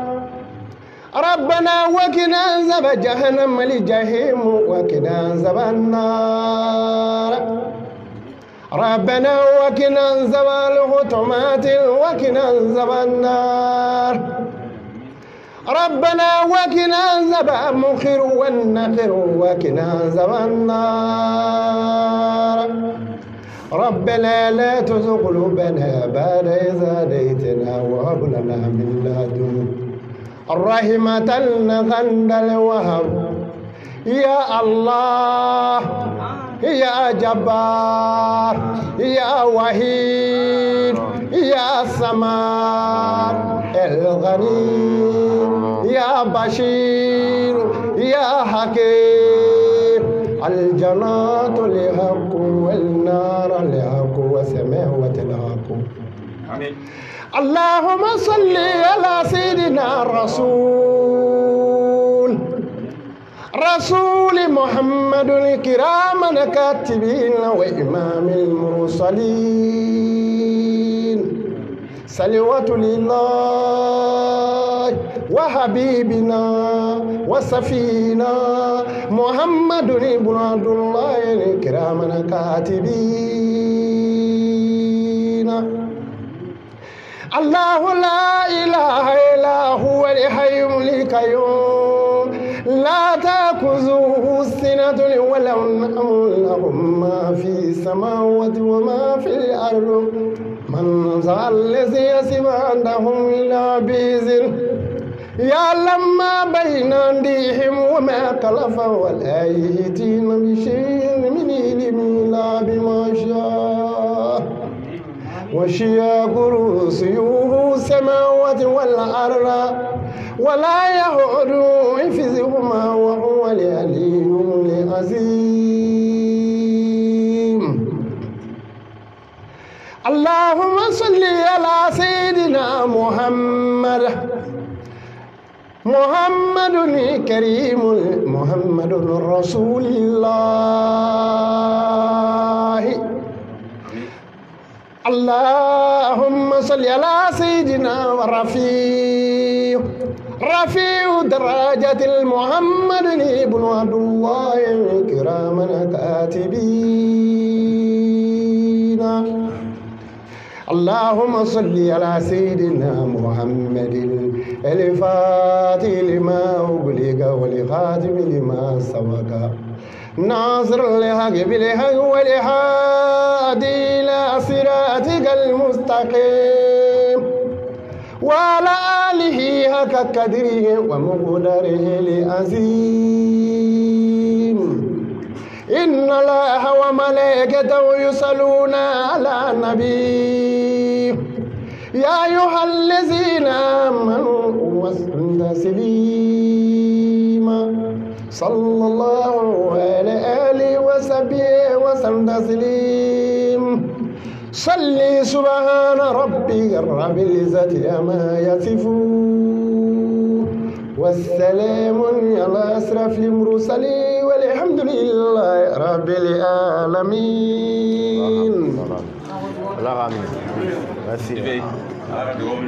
ربنا وقنا عذاب جهنم الجحيم وقنا عذاب النار. ربنا وقنا عذاب الحطمات وقنا عذاب النار. ربنا وقنا عذاب المنكر والنكر وقنا عذاب النار. ربنا لا تزغ قلوبنا بعد إذ هديتنا وهب لنا من لدنك رحمة إنك أنت الوهاب. يا الله يا جبار يا وحيد يا سماد الغني يا بشير يا حكيم. الجنات لحق والنار لحق والسماوات لحق. اللهم صل على سيدنا الرسول رسول محمد الكرام الكاتبين وإمام المرسلين. صلوات لله وحبيبنا وسفينا محمد بن عبد الله الكرام الكاتبين. الله لا إله إلا هو الحي القيوم لا تأخذه سنة ولا نوم له ما في السماوات وما في الأرض. من ذا الذي يشفع عنده إلا بإذنه يعلم ما بين أيديهم وما خلفهم ولا يحيطون بشيء من علمه إلا بما شاء. وسع كرسيه السماوات والأرض ولا يؤوده حفظهما وهو العلي العظيم. اللهم صل على سيدنا محمد محمد الكريم محمد رسول الله. اللهم صل على سيدنا ورفيع رفيع درجة المحمد بن عبد الله كراما كاتبين. اللهم صل على سيدنا محمد الفاتح لما أغلق والخاتم لما سبق ناصر الحق بالحق والهادي إلى صراطك المستقيم وعلى آله حق قدره ومقداره العظيم. إن الله وملائكته يصلون على النبي يا أيها الذين آمنوا وسلموا تسليما. صلى الله على آله وصحبه وسلم تسليم. صلي سبحان ربك رب العزة عما يصفون والسلام على أشرف المرسلين والحمد لله رب العالمين. Ala k'a minɛ. Merci. Ala ka dugawu minɛ.